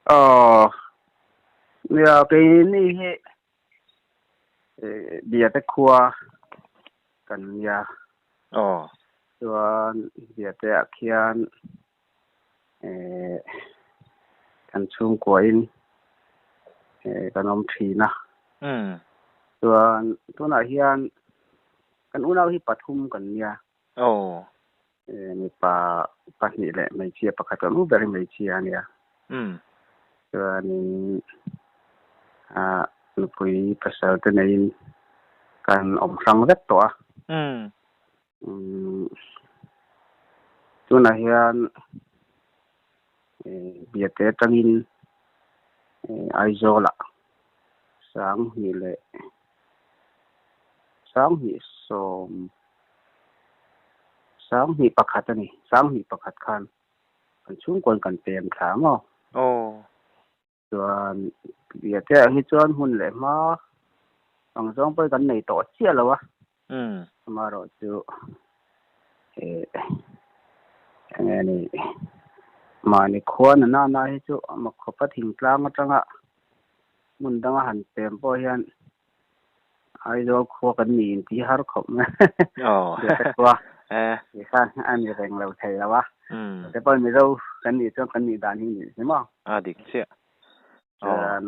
Aw nia keini hi Biate khua kan nia. Aw. Chuan Biate ah khian kan chhungkua in kan awm thin a. Chuan tunah hian kan unau hi pathum kan nia. Aw. Mipa pahnih leh hmeichhia pakhat kan u ber hi hmeichhia a nia. Chuanin nupui pasal te neiin kan awm hrang vek tawh a. Tunah hian Biate atangin Aizawlah Sanghnih leh Sanghnih sawm Sanghnih pakhat a ni. Sanghnih pakhat khan kan chhungkuan kan pem thla maw? Aw. Chuan Biate ah hi chuan hmun leh hma ang zawng pawhin kan nei tawh chiah lo a. Amaherawh chu enge ni mahni khua na nana hi chu ama khawpa thingtlang atanga hmun danga han pem pawh hian Aizawl khua kan ni inti har khawp mai. Biate khua khan a ni reng lo thei lo a. Te pawh Mizo kan nih chuan kan nih dan hi ni si maw? A dik chiah. Chuan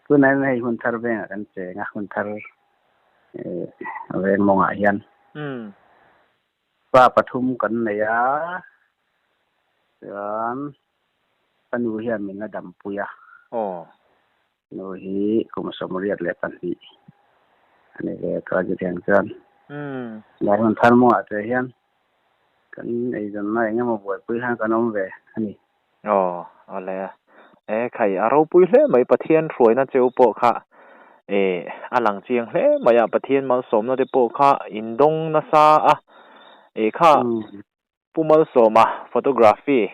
tunah hian hei hun thar vengah kan cheng a, hun thar veng mawngah hian pa pathum kan nei a, chuan ka nu hian min la dampui a. Nu hi kum 82 a ni ve tawh a chutiang chuan lai hun thar mawngah te hian kan eizawnna eng emaw buaipui hian kan awm ve a ni. Aw, awle a. E khai, a ropui hle mai Pathian hruaina cheu pawh kha e a lang chiang hle mai a, Pathian malsawmna te pawh kha indawng nasa a, e kha Pu Malsawma photography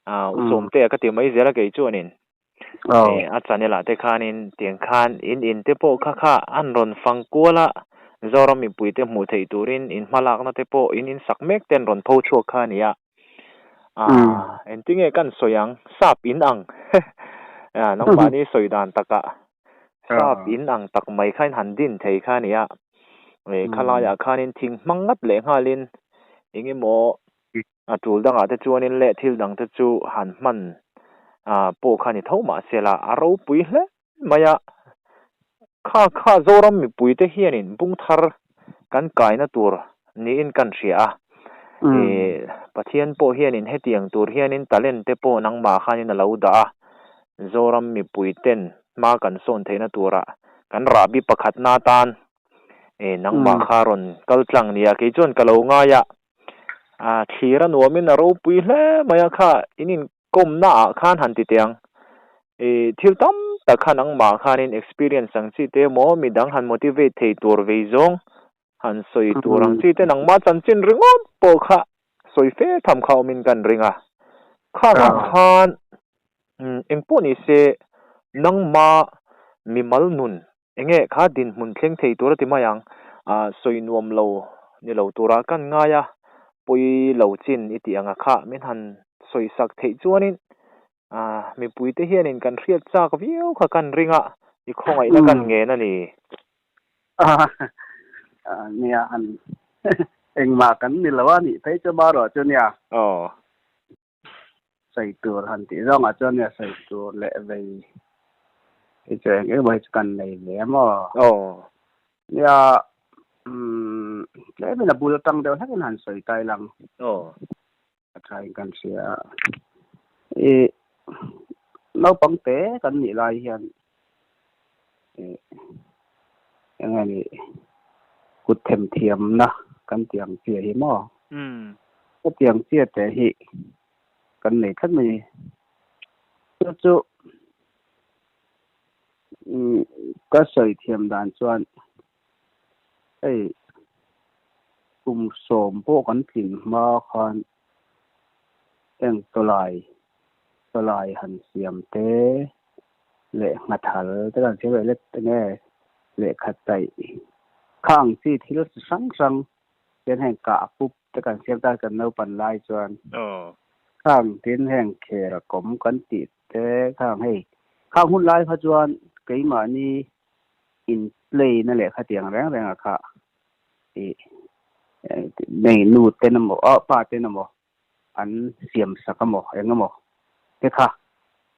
a u Sawmtea ka ti mai zel a kei chuanin e a channel ah te khanin tiang khan in in te pawh kha kha an rawn fang kual a, Zoram mipui te hmuh theih turin in hmalakna te pawh in in sak mek ten rawn pho chhuak kha a ni a. Aaa engtinge kan sawi ang sap in ang nangmahni sawi dan takah sap in ang tak mai kha in han din thei kha a ni a. E khalaiah khanin thing hmang ngat leh nghalin engemaw a tul dangah te chuanin leh thil dang te chu han hman pawh kha ni tho mahsela a ropui hle mai a. Kha kha Zoram mipui te hianin bung thar kan kaina tur niin kan hria a. E Pathian pawh hianin hetiang tur hianin talent te pawh nangmah khanin a lo dah a. Zoram mipui ten hma kan sawn theihna turah kan rahbi pakhatna atan e nangmah kha rawn kal tlang nia kei chuan ka lo ngai a. A thlir a nuamin a ropui hle mai a kha in inkawmna ah khan han ti teh ang. E thil tam tak kha nangmah khanin experience ang chi te emaw midang han motivate thei tur vei zawng han sawi tur ang chi te nangmah chanchin ringawt pawh kha sawi fe tham kha awmin kan ring a. Khangah khan engpawh ni se nangmah mimal nun Enge kha dinhmun thleng thei tur a ti mai ang, sawi nuam lo ni lo tura kan ngai a, pawi lo chin i tih anga kha min han sawi sak theih chuanin mipuite hianin kan hriat chak viau kha kan ring a, i khawngaihna kan ngen a ni. Nia han engmah kan ni lo a nih phei chu marawh chu nia. Aw. Sawi tur han tih zawngah chuan nia sawi tur leh vei hi chu eng emaw hi chu kan nei ve a maw? Aw. Nia umm tlemin a bul atang deuh hlekin han sawi ta ilang. Aw. A thain kan hria a. I naupang te kan nih lai hian ih eng nge ni kut them thiamna kan tih ang chiah hi maw? Hetiang chiah te hi kan nei tlat mai ni. Chu chu ka sawi thiam dan chuan hei kum sawm pawh kan tlin hma khan heng tawlai tawlai han siam te leh nghathal te kan siam leh let enge lehkha taih kha ang chi thil chi hrang hrang hian heng kah pup te kan siam ta kan naupan lai chuan. Khang tin heng khel kawm kan tih te khang hei khang hun lai kha chuan keimahni in play na leh khatiang reng reng ah kha ih nei nu ten emaw ah pa ten emaw an siam sak emaw eng emaw te kha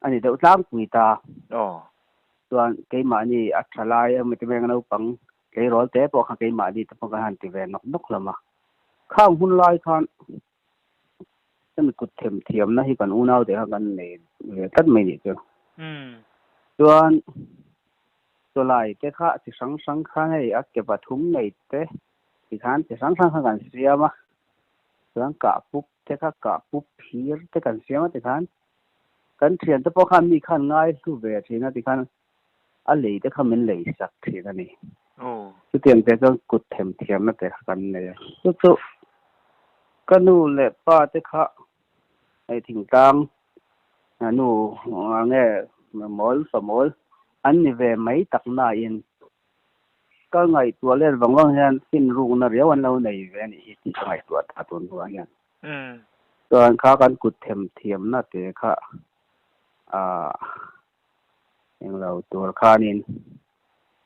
a ni deuh tlangpui ta. Chuan keimahni a tha lai emaw ti mai naupang tleirawl te pawh kha keimahni te pawh kan han ti ve nawk nawk hlawm a. Khang hun lai khan hemi kut them thiamna hi kan unau te kha kan nei ve tlat mai nih chu. Chuan chawlai te kha chi hrang hrang khan hei a ke pathum nei te tikhan chi hrang hrang kha kan siam a. Chuan kah pup te kha kah pup phir te kan siam a tikhan kan thiante pawh khan mi khan ngai hlu ve thin a tikhan a lei te kha min lei sak thin a ni. Chutiang te chuan kut them thiamna te kha kan nei a. Chu chu ka nu leh pa te kha hei thingtlang nu nge mawl fa mawl an ni ve mai tak nain ka ngaihtuah let vang vang hian fin rukna riau an lo nei ve a nih hi tih ka ngaihtuah ta tun hnuah hian. Chuan kha kan kut them thiamna te kha ah englo tur khanin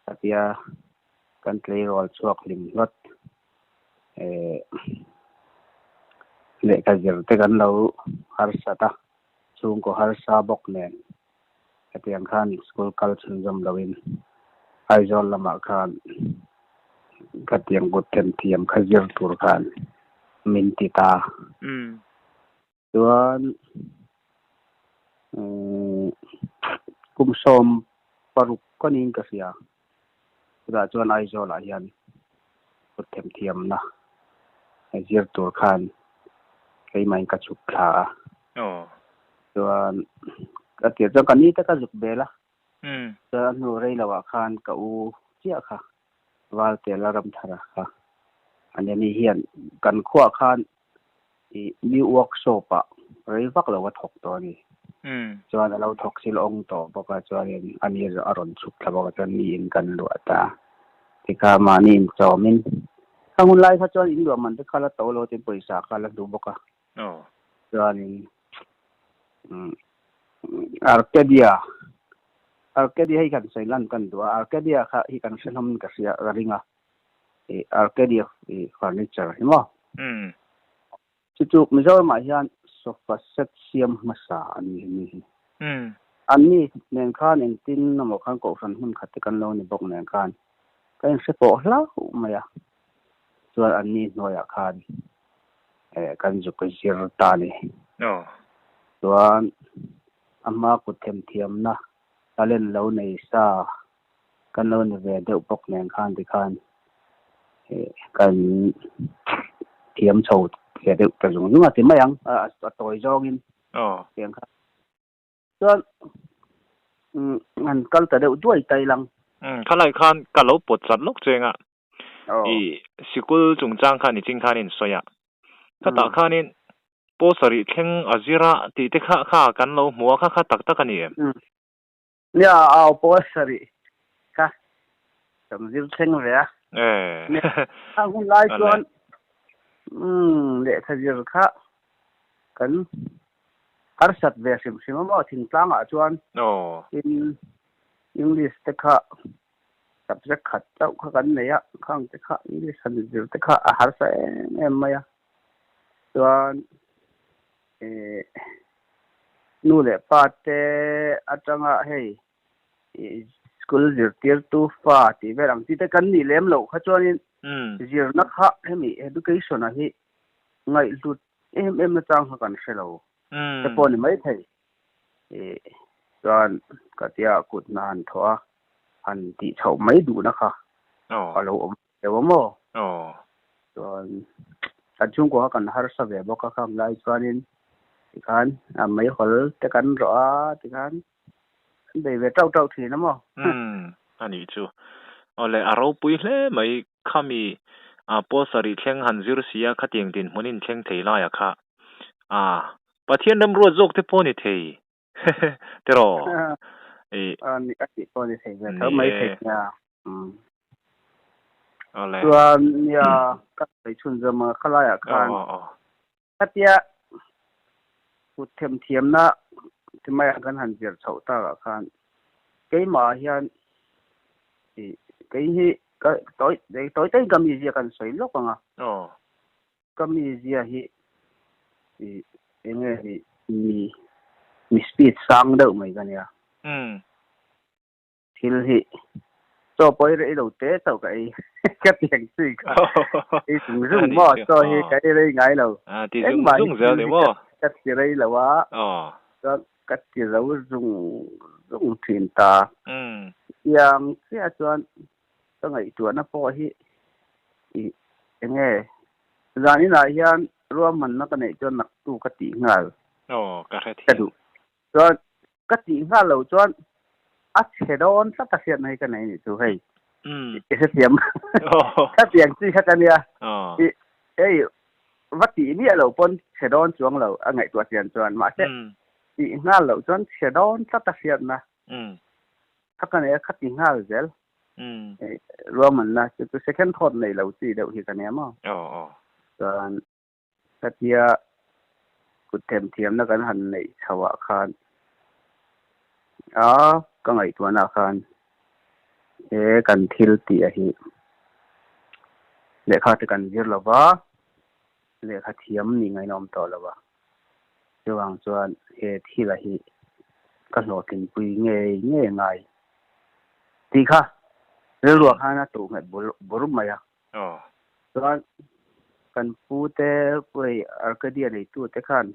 khatia kan tleirawl chhuak hlim hlawt eh lehkha zir te kan lo harsat a, chhungkaw harsa bawk nen hetiang khan school kal chhunzawm loin Aizawl lamah khan khatiang kut themthiam kha zir tur khan min ti ta. Chuan kum 16 ka niin ka hria. Chutah chuan Aizawlah hian kut themthiamna zir tur khan keimahin ka chhuk thla a. Chuan ka tir chuan ka ni te ka zuk bel a. Chuan a hnu rei loah khan ka u chiah kha Valtela Ramthara kha ani hian kan khuaah khan i new workshop ah rei vak lo a thawk tawh a ni. Chuan a lo thawk sil awng tawh bawk a, chuanin a ni a rawn chhuk thla bawk a, chuan mi in kan luah ta. Tikha mahni in chawmin khang hun lai kha chuan in luah man te kha la to lo tin pawisa kha la hlu bawk a. Chuanin Arcadia Arcadia hi kan sawi lan kan duh a, Arcadia kha hi kan hre hlawm in ka hria ka ring a. I Arcadia i furniture hi maw? Chu chu Mizoramah hian sofa set siam hmasa an ni hi ni hi. An ni nen khan engtin emaw khan kohhran hmun khat te kan lo ni bawk nen khan ka inhre pawh hlauh mai a. Chuan an ni hnuaiah khan kan zuk zir ta a ni. Chuan a hma kut themthiamna talent lo nei sa kan lo ni ve deuh bawk nen khan tikhan kan thiam chho ve deuh ta zung zung a ti mai ang a tawi zawngin tiang khan chuan han kal ta deuh duai ta ilang. Khalai khan ka lo pawt chat lawk cheng a i sikul chungchang khan i ching khan in sawi a khatah khanin paw sarih thleng a zira tih te kha kha kan lo hmu a kha kha tak tak a ni em? Nia au pawh a sarih kha kan zir thleng ve a. A hun lai chuan lehkha zir kha kan harsat ve hrim hrim a maw thingtlangah chuan tin English te kha subject khat chauh kha kan nei a, khang te kha English han zir te kha a harsa em em mai a. Chuan Nu leh pa te atanga hei school zirtirtu fa tih vel ang chi te kan nih lem loh kha chuanin zirna kha hemi education-a hi ngaihhlut em em na chang kha kan hre lo te pawh a ni maithei. Chuan ka tia kut hna han thawh a, han tih chhoh mai duhna kha a lo awm Deuh a maw? Chuan kan chhungkua kha kan harsa ve bawk a khang lai chuanin tikhan a meihawl te kan rawh a tikhan kan bei ve tauh tauh thin a maw? Umm a nih chu. Awle a ropui hle mai khami a pawl sarih thleng han zir si a khatiang dinhmun in thleng thei laia kha a Pathian remruat zawk te pawh ni thei tiraw? A nih a tih pawh ni thei ve tho mai thei nia. Chuan nia ka sawi chhun zawm ang a khalaiah khan khatia Kut themthiamna ti mai ah kan han zir chhoh tak ah khan keimah ah hian ih kei hi ka tawi tawi tawiin ka mizia kan sawi lawk ang a. Ka mizia hi ih eng nge ni mi mi speed sang deuh mai ka nia. Thil hi chaw pawh i rei lo te chauh ka ei ka ti ang chi kha ei zung zung maw chaw hi ka ei rei ngai lo engmah hi thil hi ka ti rei lo a chuan ka ti zo zung zung thin ta tiang chiah chuan ka ngaihtuahna pawh hi ih enge zan inah hian ruahmanna ka neih chuan naktu ka tih nghal ka duh Chuan ka tih nghal lo chuan a chhe dawn tlat a hriatna hi ka nei nih chu hei. I hrethiam ka tiang chi kha ka nia. I hei va tih miah lo pawn chhe dawn chuang lo a ngaihtuah chian chuan mahse tih nghal loh chuan chhe dawn tlat a hriatna kha ka nei a kha ti nghal zel. Ruahmanna chu chu second thought nei lo chi deuh hi ka nia maw. Chuan Khatia kut themthiamna kan han neih chhoah khan a ka ngaihtuahnaah khan he kan thil tih a hi lehkha te kan zir lo va, lehkha thiam nih ngaihna awm tawh lo va. Chuvang chuan he thil a hi ka hlawhtlinpui ngei ngei ngai tih kha rilruah khan a tuh nghet bur mai a. Chuan kan pu te hei Arcadia neitu te khan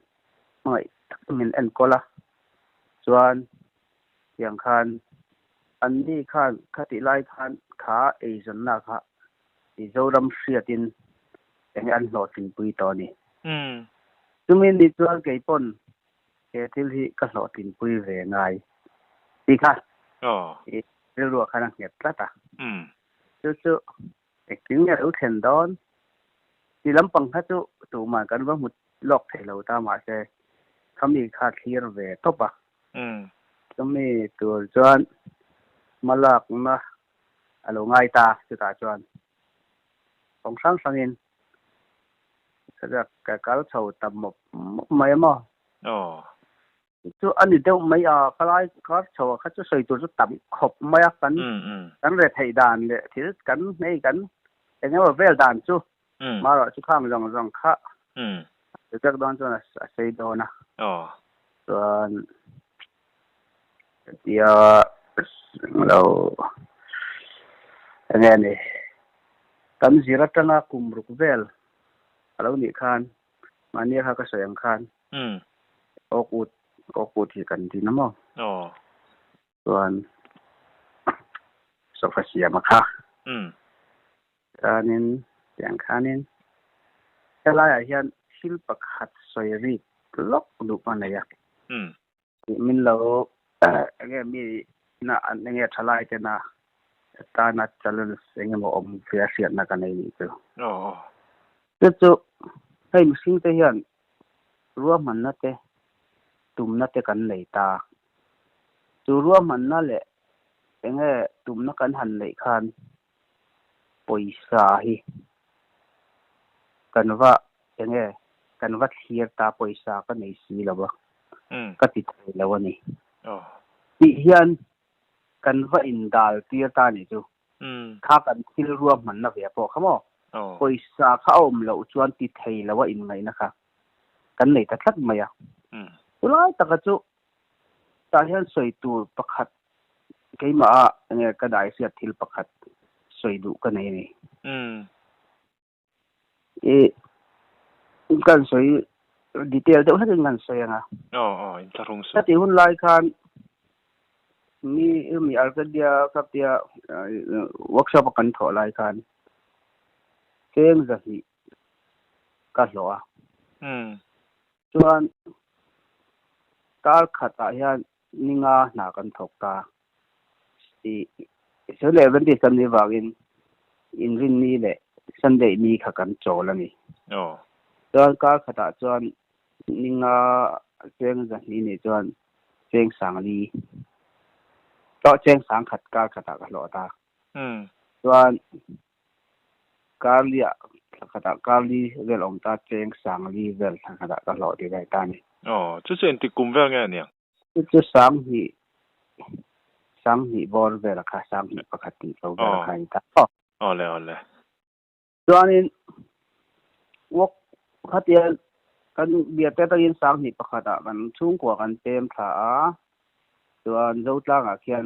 hmangaih tak min enkawl a, chuan tiang khan an ni khan khatih lai khan kha eizawnna kha Mizoram hriatin enge an hlawhtlinpui tawh a ni. Chumi ni chuan kei pawn he thil hi ka hlawhtlinpui ve ngai tih kha rilruah khan a nghet tlat a. Chu chu engtin nge lo thlen dawn? Ti lampang kha chu tuman kan va hmu lawk thei lo ta mahse khami kha thlir ve tawp a. Chumi tur chuan hmalakna a lo ngai ta chutah chuan kawng hrang hrangin ka kal chho ta mawp mawp mai a maw? Chu a ni deuh mai a, khalai kar chho ah kha chu sawi tur chu tam khawp mai a, kan kan re theih dan leh thil kan hei kan eng emaw vel dan chu marawh chu khang zawng zawng kha a vek dawn chuan a sei dawn a, chuan hetia lo eng nge ni kan zir atanga kum ruk vel a lo nih khan mahnia kha ka sawi ang khan Awkut, awkut hi kan din a maw? Chuan sofa siam a kha. Chuanin tiang khanin helaiah hian thil pakhat sawi rik lawk duh a nei a. Min lo enge mi na enge thalai tena tana challenge engemaw awm ve a hriatna ka nei nih chu. Chu chu hei mihring te hian ruahmanna te tumna te kan nei ta. Chu ruahmanna leh enge tumna kan han neih khan pawisa hi kan va enge kan va thlir ta pawisa ka nei si lo a, ka ti thei lo a ni. Tih hian kan va indal tir ta nih chu. Kha kan thil ruahmanna ve pawh kha maw? Pawisa kha a awm loh chuan ti thei lo a inngaihna kha kan nei ta tlat mai a. Chulai taka chu tah hian sawi tur pakhat keimah ah enge ka dai hriat thil pakhat sawi duh ka nei a ni. I kan sawi detail deuh hlekin kan sawi ang a. Aw aw inthlahrung suh. Heti hun lai khan mi mi Arcadia khatia workshop a kan thawh lai khan cheng zahnih ka hlawh a. Chuan kar khatah hian ninga hna kan thawk ta. I Sawi leh Adventist kan nih vangin Inrinni leh Sunday ni kha kan chawl a ni. Chuan kar khatah chuan ninga cheng zahnih nih chuan cheng sangli tawh cheng sangkhat kar khatah ka hlawh ta. Chuan karliah Thla khatah kar li vel awm ta cheng sang li vel thla khatah ka hlawh ti ve ta a ni. Aw, chu chu engtik kum vel nge a niang? Chu chu sanghnih, sanghnih bawr vel a kha, sanghnih pakhat tih tho vel a kha a ni ta. Aw. Awle, awle. Chuanin work khatia kan biate atangin sanghnih pakhatah kan chhungkua kan pem thla a, chuan Zotlangah khian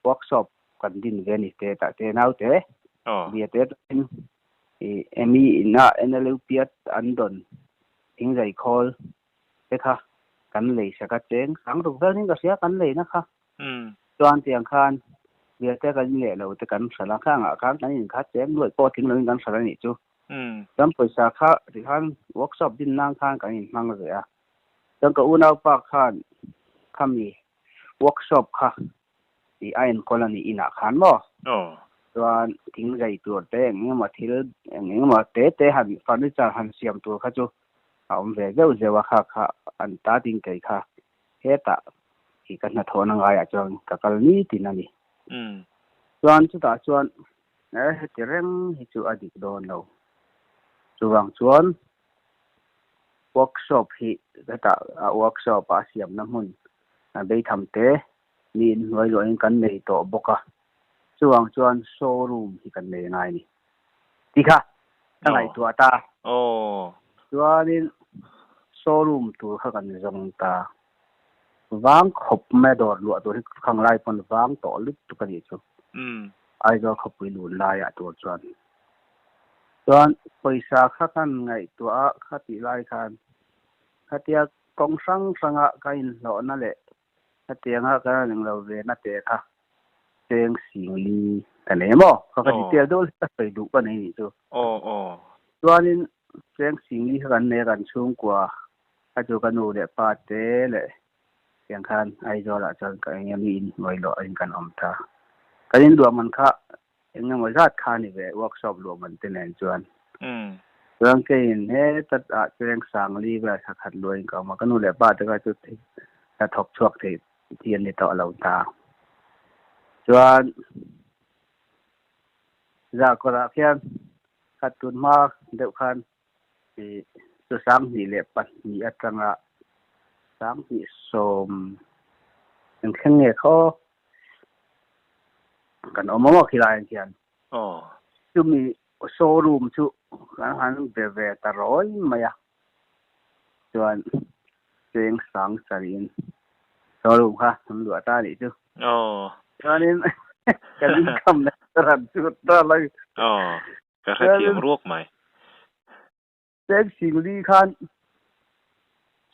workshop kan din ve a ni te tah te naute biate atangin ih emi ina NLUP-a an dawn thingzai khawl te kha kan lei sak a cheng sang ruk vel in ka hria kan leina kha. Chuan tiang khan biate kan leh lo te kan hralh a, khangah khan kan inkha cheng luaih pawh tling loin kan hralh a nih chu. Chuan pawisa kha tikhan workshop din nan khan kan inhmang ve a. Chuan ka unaupa khan khami workshop kha tih a enkawl a nih inah khan maw? Chuan thing zai tur te eng engemaw thil eng engemaw te te han furniture han siam tur kha chu a awm ve zeuh zeuh a, kha kha an ta ding kei kha hetah i ka hnathawhna ngaiah chuan ka kal nitin a ni. Chuan chutah chuan e heti reng hi chu a dik dawn lo. Chuvang chuan workshop hi hetah a workshop a siamna hmun a beitham te mi inhnuai luahin kan nei tawh bawk a, chuvang chuan showroom hi kan nei ngai a ni. Ti kha ka ngaihtuah ta. Chuanin showroom tur kha kan zawng ta. Vang khawp mai a dawr luah tur hi khang lai pawn vang tawh lutuk a nih chu. Aizawl khawpui lun laiah tur chuan. Chuan pawisa kha kan ngaihtuah a kha tih lai khan khatia kawng hrang hranga ka inhlawhna leh Hetianga ka ring lo ve na te kha cheng sing li ka nei maw? Ka ka detail deuh hlek a sawi duh ka nei nih chu. Aw aw. Chuanin cheng sing li kha kan nei a kan chhungkua kha chu ka nu leh pa te leh tiang khan Aizawl ah chuan ka eng emi in hnuai luah in kan awm ta. Kan in luah man kha eng emaw zat kha a ni ve workshop luah man te nen chuan. Chuan keiin heta ah cheng sang li vel thla khat luahin ka awm a, ka nu leh pa te kha chu hna thawk chhuak thei hi an ni tawh lo ta. Chuan Zahkawrah khian khat tun hma deuh khan ih chu 2002 atanga 2010 eng thleng nge khaw kan awm awm a khilai ah khian. Chumi showroom chu kan han be ve ta rawi mai a, chuan cheng sang sarih in showroom kha an luah ta a nih chu. Chuanin kan income na ran chu ta lai. Ka hrethiam ruak mai. Cheng sing li khan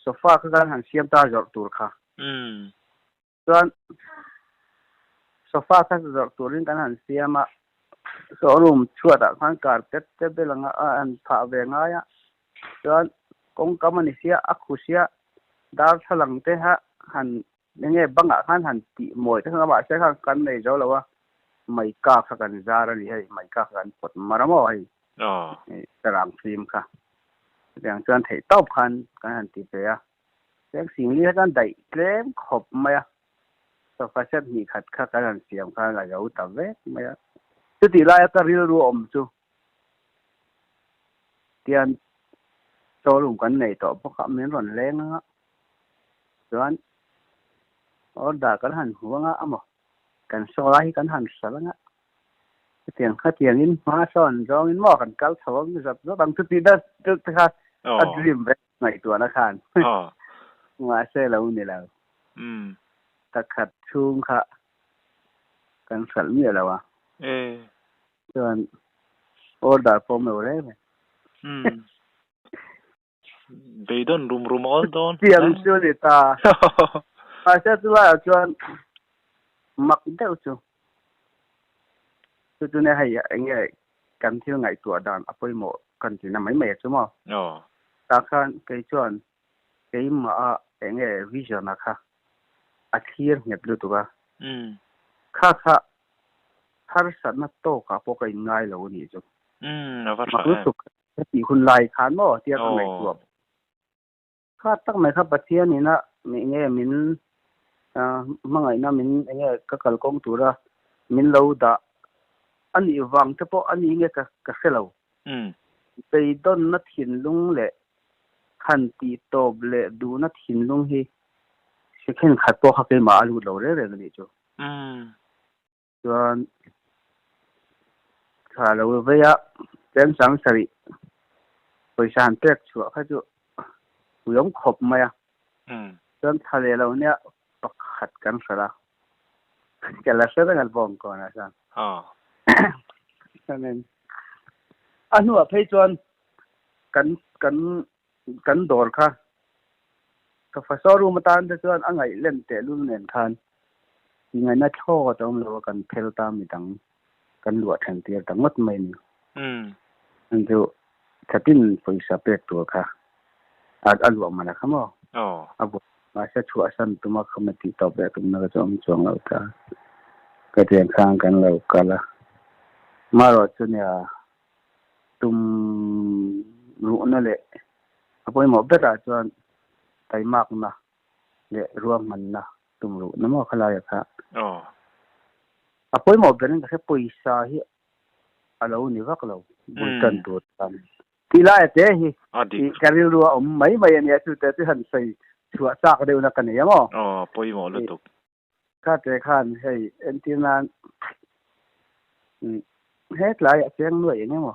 sofa kha kan han siam ta zawrh tur kha. Chuan sofa kha zawrh turin kan han siam a, showroom chhuatah khan carpet te bel anga a han phah ve ngai a, chuan kawngkam a ni sia, a khu sia, darthlalang te kha han eng nge bangah khan han tih mawi te kha mahse khan kan nei zo lo a, maika kha kan zar a ni hei, maika kha kan pawt mar a maw hei, sarang fim kha. Chutiang chuan theih tawp khan kan han ti ve a. Cheng singli kha chuan daih tlem khawp mai a, sofa set hnih khat kha kan han siam khan a zo ta vek mai a. Chutih laia ka rilru awm chu tian showroom kan nei tawh bawk a, min rawn leng anga chuan order kan han hmu anga amaw kan show lai hi kan han hralh anga Hetiang khatiangin hma sawn zawngin maw kan kal chho ang zat zat ang chuti na te kha a dream vek ngaihtuahna khan mahse lo ni lo. Takhat chhung kha kan hralh miah lo a. Chuan order pawh awm lo reng reng. Beidawn rum rum awl dawn. Tiang chu a ni ta. Mahse chulaiah chuan mak deuh chu. Chu chu nia hei eng nge kan thil ngaihtuah dan a pawimawh kan ti na mai mai a chu maw. Tah khan kei chuan keimah a eng nge vision a kha a thlir nghet lutuk a. Kha kha harsatna tawkah pawh ka inngai lo a nih chu. Mak lutuk. Heti hun lai khan maw tia ka ngaihtuah. Kha tak mai kha Pathian ina enge min hmangaihna min enge ka kalkawng tura min lo dah a nih vang te pawh a ni nge ka hre lo. Beidawnna thinlung leh han tih tawp leh duhna thinlung hi second khat pawh kha keimah a lut lo reng reng a nih chu. Chuan thla lo vei a, cheng sang sarih pawisa han pek chhuah kha chu pui awm khawp mai a. Chuan thla leh lo nia pakhat kan hralh a, ka la hre reng a bawng kawn ah chuan. Chuanin a hnuah phei chuan kan kan kan dawr kha sofa showroom atan te chuan a ngaih lem tehlul nen khan ingaihna thlawt a awm lo a, kan phel ta midang kan luah then tir ta ngawt mai ni. An chu thatin pawisa pek tur kha a luah man a kha maw? A buai mahse chhuahsan tuma khama tih tawp leh tumna ka chu awm chuang lo ta. Ka tiang khan kan lo kal a, marawh chu nia tum ruhna leh a pawimawh berah chuan taimakna leh ruahmanna tum ruhna maw khalaia kha a pawimawh berin ka hre pawisa hi a lo ni vak lo bul tan tur chuan tih laia te hi ka rilru a awm mai mai a nia chu te chu han sawi chhuah chak deuhna ka nei a maw. Aw pawimawh lutuk. Kha te khan hei entir nan hetlaiah cheng nuaih eng emaw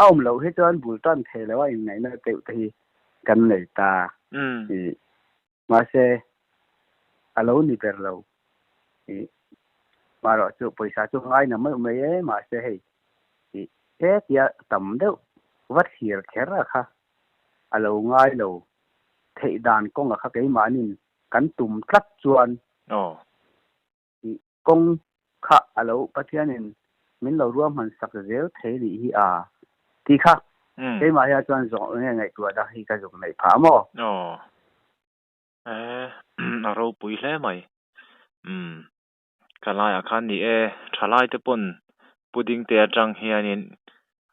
a awm loh hi chuan bul tan thei lo a inngaihna deuh te hi kan nei ta. Mahse a lo ni ber lo. Marawh chu pawisa chu ngai na meuh mai e, mahse hei hetia tam deuh va thlir kher a kha a lo ngai lo theih dan kawng a kha keimahnin kan tum tlat chuan kawng kha a lo Pathianin min lo ruahman sak zel thei nih hi a tih kha keimah hian chuan zawng enge ngaihtuah dah hi ka zuk neih phah maw? Aw e a ropui hle mai umm ka laiah khan ni e thalai te pawn pudding te atang hianin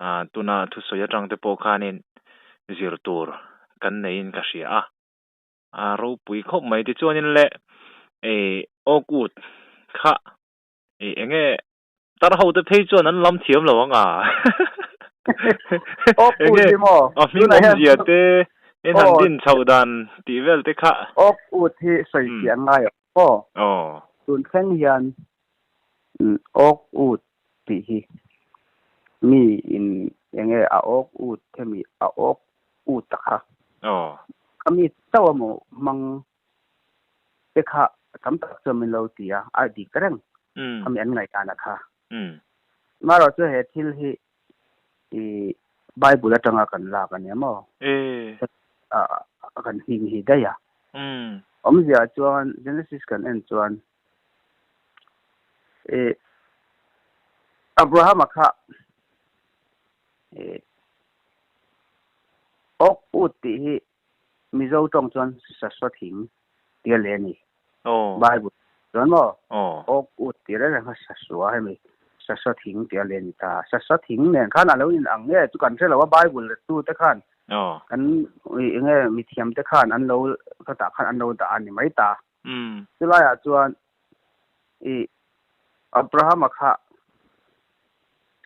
ah tuna thusawi atang te pawh khanin zir tur kan neiin ka hria a. A ropui khawp mai tichuanin le eh awk ut kha eh enge tar ho te phei chuan an lam thiam lo ang a Awk ut enge hi maw a hming tunah hian awmzia te en han aw din chhoh dan tih vel te kha awk ut hi sawi umm fiah an ngai aw aw tun thleng hian awk ut tih hi mi in enge a awk ut hemi a awk ut ta kha. Aw. Ka mi chauh a maw hmang te kha tam tak chuan min lo ti a, a dik reng khami an ngaihdan a kha. Marawh chu he thil hi i Bible atanga kan lak a nia maw? Kan hming hi daih a. Awmzia chuan Genesis kan en chuan i Abrahama kha Awk ut tih hi Mizo tawng chuan sasua thing tih a leh a ni. Bible chuan maw awk ut tih reng reng kha sasua hemi sasua thing tih a leh a ni ta. Sasua thing nen khan a lo in ang nge chu kan hre lo a Bible lettu te khan kan enge mithiam te khan an lo khatah khan an lo dah a ni mai ta. Chulaiah chuan i Abrahama kha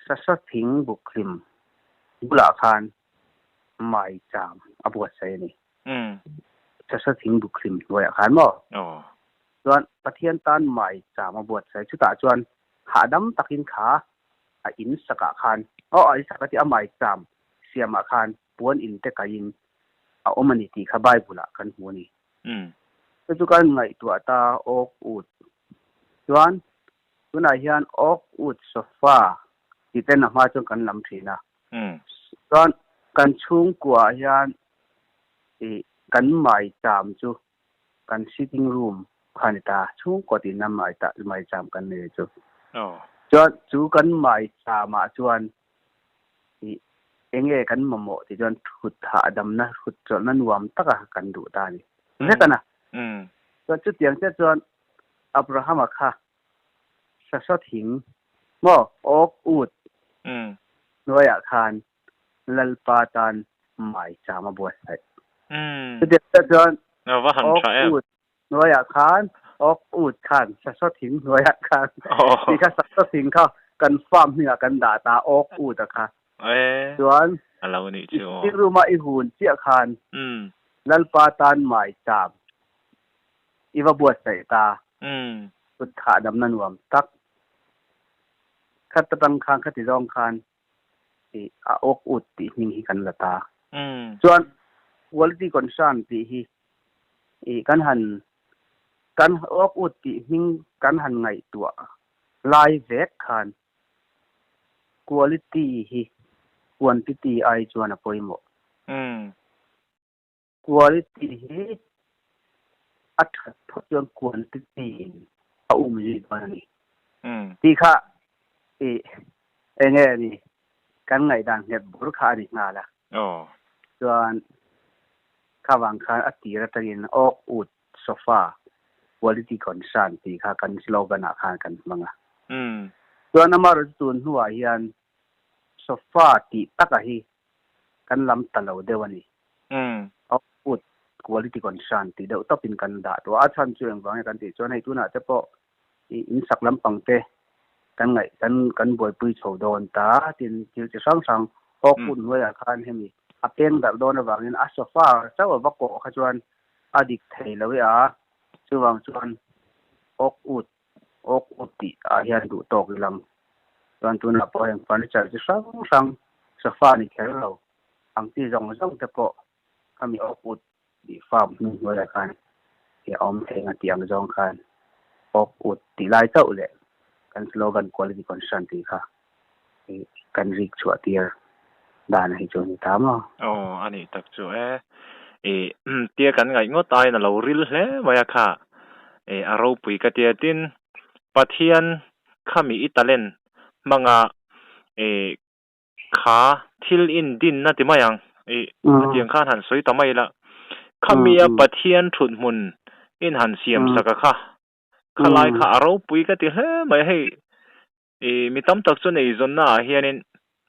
sasa thing buk hlim bulah khan mai cham a buatsaih a ni. Sasa thing buk hlim hnuaiah khan maw? Chuan Pathian tan mai cham a buatsaih. Chutah chuan hahdam takin kha a in sakah khan, aw a in sak a ti a mai cham siamah khan puan in te kaiin a awm a ni tih kha Bible-ah kan hmu a ni. Chu chu kan ngaihtuah ta awk ut. Chuan tunah hian awk ut sofa tih ten a hma chuan kan lam thin a. Chuan kan chhungkua ah hian ih kan maicham chu kan sitting room kha a ni ta. Chhungkua tihna maicham kan nei chu. Chuan chu kan maicham ah chuan Ih, enge kan mamawh tih chuan thut hahdamna, thut chawlhna nuam taka kan duh ta a ni. Vek a na. Chuan chutiang chiah chuan Abrahama kha sasua thing maw awk ut hnuaiah khan Lalpa tan maicham a buatsaih. Chutiang chiah chuan awk ut Hnuaiah khan awk ut khan sasua thing hnuaiah khan tih kha sasua thing kha kan farm hmingah kan dah ta awk ut a kha. Chuan Alo nih I chu aw. sitting room a i hun chiah khan Lalpa tan mai cham i va buatsaih ta. Kut thahdamna nuam tak khat atang khan khati zawng khan i a awk ut tih hming hi kan la ta. Chuan quality concern tih hi i kan han kan awk ut tih hming kan han ngaihtuah lai vek khan quality hi quantity ai chuan a pawimawh. Quality hi a that phawt chuan quantity in a um zui dawn a ni. Tih kha i eng nge ni kan ngaihdan nghet bur kha a ni nghal a. Chuan kha vang khan a tir atangin awk ut sofa quality concern tih kha kan slogan ah khan kan hmang a. Chuan amaherawhchu tun hnuah hian sofa tih taka hi kan lam ta lo deuh a ni. Output quality concern tih deuh tawpin kan dah tawh a, a chhan chu engvang nge kan tih chuan hei tunah te pawh i in sak lampang te kan ngaih kan kan buaipui chho dawn ta tin thil chi hrang hrang output hnuaiah khan hemi a peng darh dawn avangin a sofa chauh a va kawh kha chuan a dik thei lo e a, chuvang chuan output Awk tih ah hian duh tawk i lang. Chuan tunah pawh heng furniture chi hrang hrang, sofa ni kher lo ang chi zawng zawng te pawh khami awk ut tih farm hnu hnuaiah khan i a awm thei ang a tih ang zawng khan awk ut tih lai chauh leh kan slogan quality concern tih kha i kan rik chhuah tir dan hi chu a ni ta maw? Aw a nih tak chu e. I tia kan ngaih ngawt aiin a lo ril hle mai a kha. I a ropui ka tia tin Pathian khami i talent hmanga i kha thil indinna ti mai ang. I hetiang khan han sawi ta mai ila. Khami a Pathian thuthmun in han siam sak a kha. Khalai kha a ropui ka ti hle mai a hei. I mi tam tak chuan eizawnna ah hianin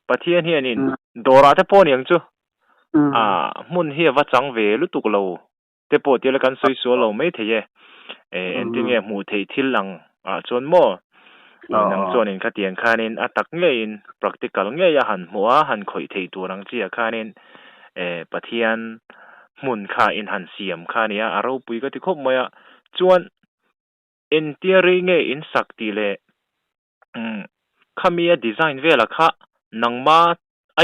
Pathian hianin dawrah te pawh aniang chu a hmun hi a va chang ve lutuk lo te pawh tila kan sawi sual lo mai thei e. E engtin nge hmuh theih thil ang ah chuan maw nang chuanin khatiang khanin a tak ngeiin practical ngei a han hmuh a han khawih theih tur ang chiah khanin e Pathian hmun kha in han siam kha ania a ropui ka ti khawp mai a chuan Entia rei nge in sak tih leh umm khami a design vela kha nangma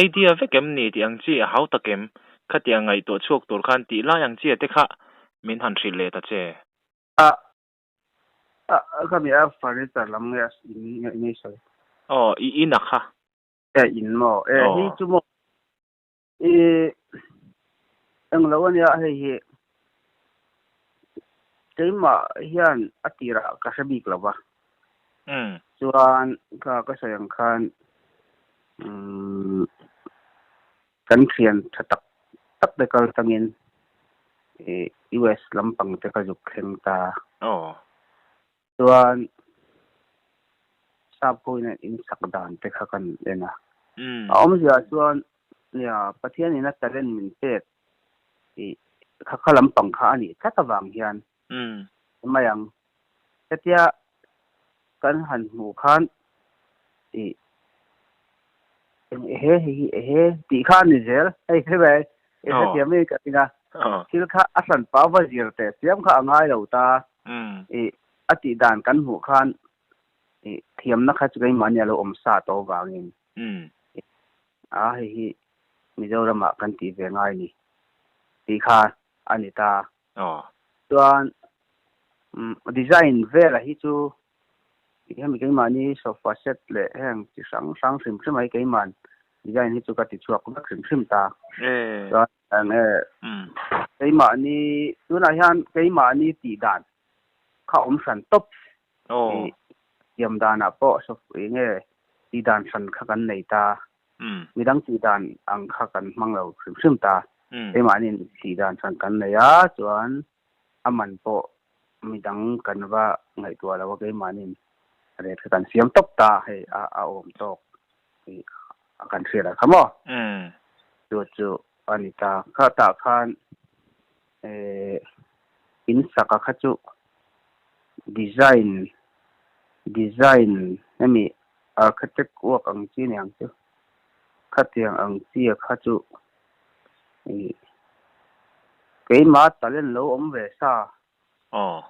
idea vek em ni tih ang chi a hau tak em? Khatiang ngaihtuah chhuak tur khan tih lai ang chi a te kha min han hrilh leh ta che. A a khami a furniture lam nge a in nge nge i sawi? Aw i in a kha. E in maw? E hei chu maw I englo ania hei hi keimah hian a tirah ka hre bik lo va. Chuan ka ka sawi ang khan kan thian tha tak tak te kal tangin US lampang te ka zuk thleng ta. Chuan sap ho in an insak dan te kha kan en a. A awmzia chuan nia Pathian in a talent min pek tih kha kha lampang kha a nih tlat avang hian mai ang. Hetia kan han hmuh khan ih ehe hei hi ehe tih kha a ni zel hei hei i hrethiam mai ka ring a. Thil kha a hran pau va zir teh chiam kha a ngai lo ta. I a tih dan kan hmuh khan i thiamna kha chu keimahni a lo awm sa tawh avangin a hei hi Mizoramah kan tih ve ngai ni tih kha a ni ta. Chuan design vela hi chu hemi keimahni sofa set leh heng chi hrang hrang hrim hrim a hi keiman design hi chu ka ti chhuak vek hrim hrim ta. Chuan Eng e, keimahni, tunah hian keimahni tih dan kha awm hran tawp. I siam danah pawh eng nge tih dan hran kha kan nei ta. Midang tih dan ang kha kan hmang lo hrim hrim ta. Keimahniin tih dan hran kan nei a, chuan a man pawh midang kan va ngaihtuah lo a, keimahniin rate kha kan siam tawp ta hei a awm tawk. tih a kan hriat ah kha maw? Chu chu a ni ta. Kha tah khan eh in saka kha chu design design hemi architect work ang chi ni ang chu. Khatiang ang chi kha chu i keimah talent lo awm ve sa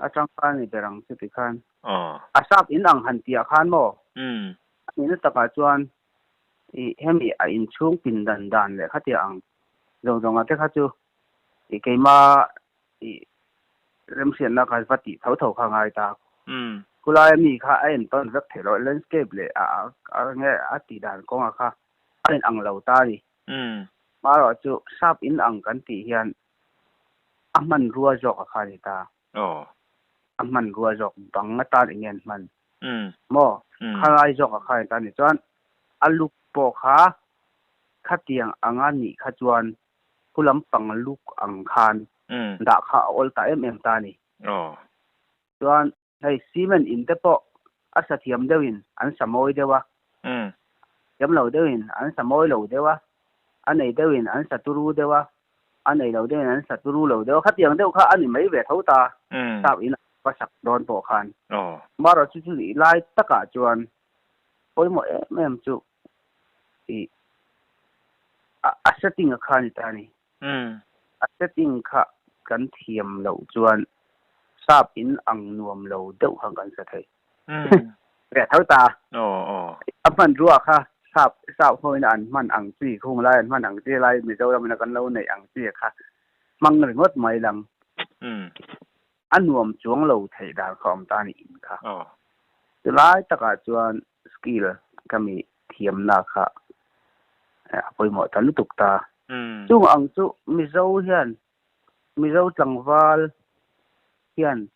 atang khan ni ber ang chu ti khan. A sap in ang han tih ah khan maw? A nihna takah chuan i hemi a inchhung pindan dan leh khatiang ang zawng zawng ah te kha chu i keimah i remhriatna kha va tih tho tho kha a ngai ta. Khulai a mi kha a entawn vek theih loh, landscape leh a a nge a tih dan kawngah kha a in ang lo ta a ni. Marawh chu sap in ang kan tih hian a hmanrua zawk a kha a ni ta. A hmanrua zawk bang atan eng nge an hman maw? Khalai zawk a kha a ni ta a ni. Chuan a look pawh kha khatiang anga nih kha chuan Khu lampang luk ang khan dah kha a awl ta em em ta a ni. Chuan hei cement in te pawh a sa thiam deuhin an sa mawi deuh a, thiam lo deuhin an sa mawi lo deuh a, a nei deuhin an sa turu deuh a, a nei lo deuhin an sa turu lo deuh a, khatiang deuh kha a ni mai ve tho ta sap in va sak dawn pawh khan. Marawh chu chu lai takah chuan pawimawh em em chu i a setting a kha a ni ta a ni. A setting kha kan thiam loh chuan sap in ang nuam lo deuh khan kan sa thei. Reh tho ta. A hmanrua kha sap sap hoin an hman ang chi khung lai an hman ang chi lai Mizoram in a kan lo neih ang chi kha hmang ringawt mai lang. A nuam chuang lo theih dan kha awm ta a ni in kha. Chulai takah chuan skill ka mi thiamna kha a pawimawh ta lutuk ta. Chung ang chu Mizo hian, Mizo tlangval hian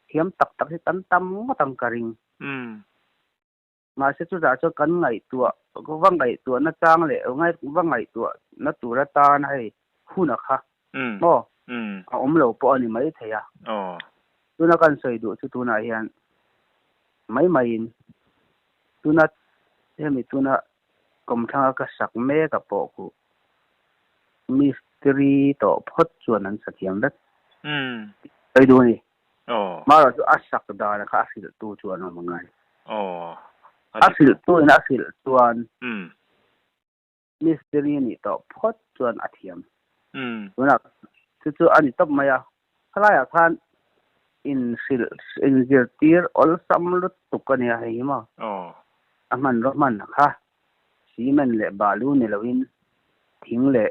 thiam tak tak hi kan tam ngawt ang ka ring. Mahse chutah chuan kan ngaihtuah, va ngaihtuahna chang leh va ngaihtuahna tur atan hei hun a kha maw a awm lo pawh a ni maithei a. Tuna kan sawi duh chu tunah hian mai maiin tuna hemi tuna kawmthlanga ka sak mek a pawh khu mistiri tawh phawt chuan an sa thiam vek. Sawi duh a ni. Marawh chu a sak dan kha a hrilhtu chuan a awm angai. A hrilhtu in a hrilh chuan Mistiri nih tawh phawt chuan a thiam. Tunah chu chu a ni tawp mai a, khalaiah khan inhrilh inzirtir awlsam lutuk a nia hei hi maw? A hmanraw hman kha cement leh balu ni loin thing leh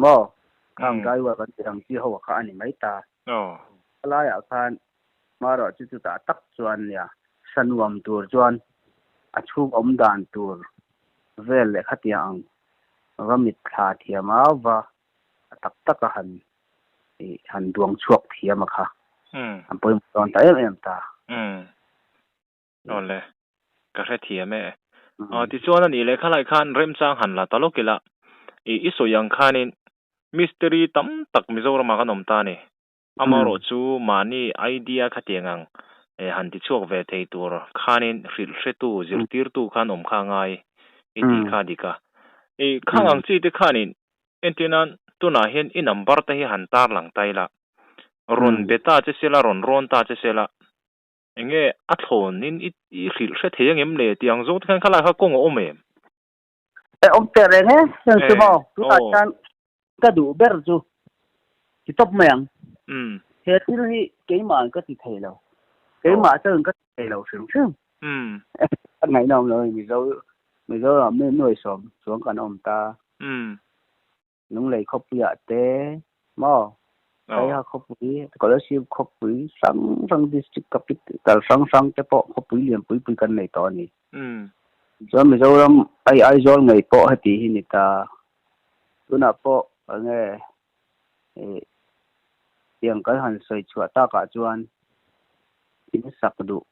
maw khang drywall kan tih ang chi ho kha a ni mai ta. Khalaiah khan marawh chu chutah tak chuan nia sa nuam tur chuan a chhung awm dan tur vel leh khatiang ang va mitthla thiam a va a tak tak a han ih han duang chhuak thiam a kha an pawimawh dawn ta em em ta. Awle, ka hrethiam e. Aw tichuan a nih leh khalai khan remchang han la ta lawk ila, ih i sawi ang khanin mistiri tam tak Mizoramah kan awm ta a ni. Amaherawh chu mahni idea khatiang ang han ti chhuak ve thei tur khanin hrilh hretu, zirtirtu khan awm kha a ngai i tih kha a dik a. Ih khang ang chi te khanin entirnan tunah hian i number te hi han tarlang ta ila, rawn be ta che sela, rawn rawn ta che sela, enge a thlawnin i hrilh hre thei angem le tih ang zawng te khan khalai kha kawng a awm em? E awm teh reng e, heng chu maw? Tunah hian ka duh ber chu ti tawp mai ang. He thil hi keimah ka ti thei lo. Keimah chuan ka ti thei lo hrim hrim. Ka ngaihna awm lo Mizo Mizoram mi nuai sawm chuang kan awm ta. Lunglei khawpuiah te maw Saiha khawpui, Kolasib khawpui hrang hrang district capital hrang hrang te pawh khawpui lian pui pui kan nei tawh a ni. Chuan Mizoram ai Aizawl ngei pawh heti hi ni ta. Tunah pawh enge ih tiang kan han sawi chhuah takah chuan in sak duh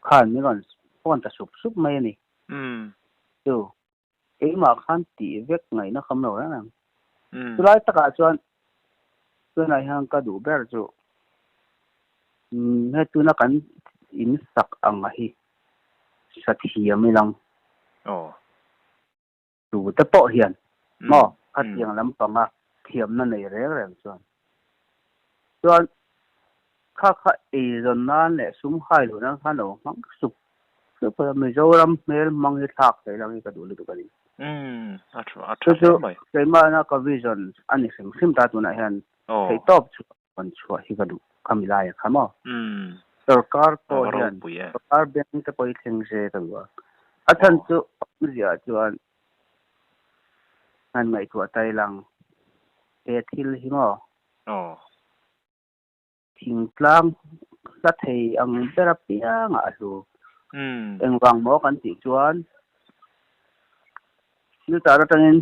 khan min rawn phone ta sup sup mai a ni. Chu Keimah khan tih vek ngaihna kham lo reng reng. Chulai takah chuan tunah hian ka duh ber chu he tuna kan in sak ang a hi sa thiam ilang. Tu te pawh hian maw khatiang lampanga thiamna nei reng reng chuan chuan kha kha eizawn nan leh sum hai luh nan khan lo hmang sup sup a, Mizoram hmel hmang hi thlak theih lang hi ka duh lutuk a ni. Um a tha a Chu tha chu hle mai. Keimahna ka vision a ni hrim hrim ta tunah hian Aw. theihtawp chhuah rawn chhuah hi ka duh khami laia kha maw. Um. Sorkar A pawh va hian ropui e. sorkar bank te pawh hi thleng se ka duh a. A chhan Aw. chu awmzia chuan han ngaihtuah tai lang he thil hi maw. Aw. Thingtlang hla thei ang ber apiangah a hlu. Um. Engvang maw kan tih chuan thil tar atangin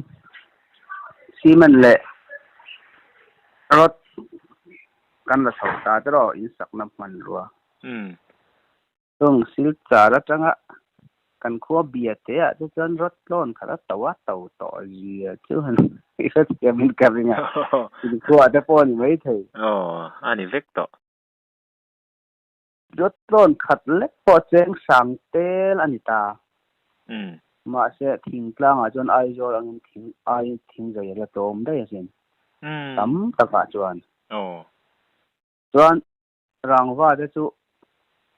cement leh rod kan la chho ta te rawh in sakna hmanrua. Um. Chung Silchar atanga kan khua bia te ah te chuan rod tlawn khat a to a to tawh zia chu han i hrethiam in ka ring a, in khua te pawh a ni maithei. Aw, a ni vek tawh. Rod tlawn khat lek pawh cheng sang tel a ni ta. Um. Mahse thingtlang ah chuan Aizawl angin thing ai thing zai a la tlawm daih asin. Um. Tam takah chuan. Aw. Chuan Rangva te chu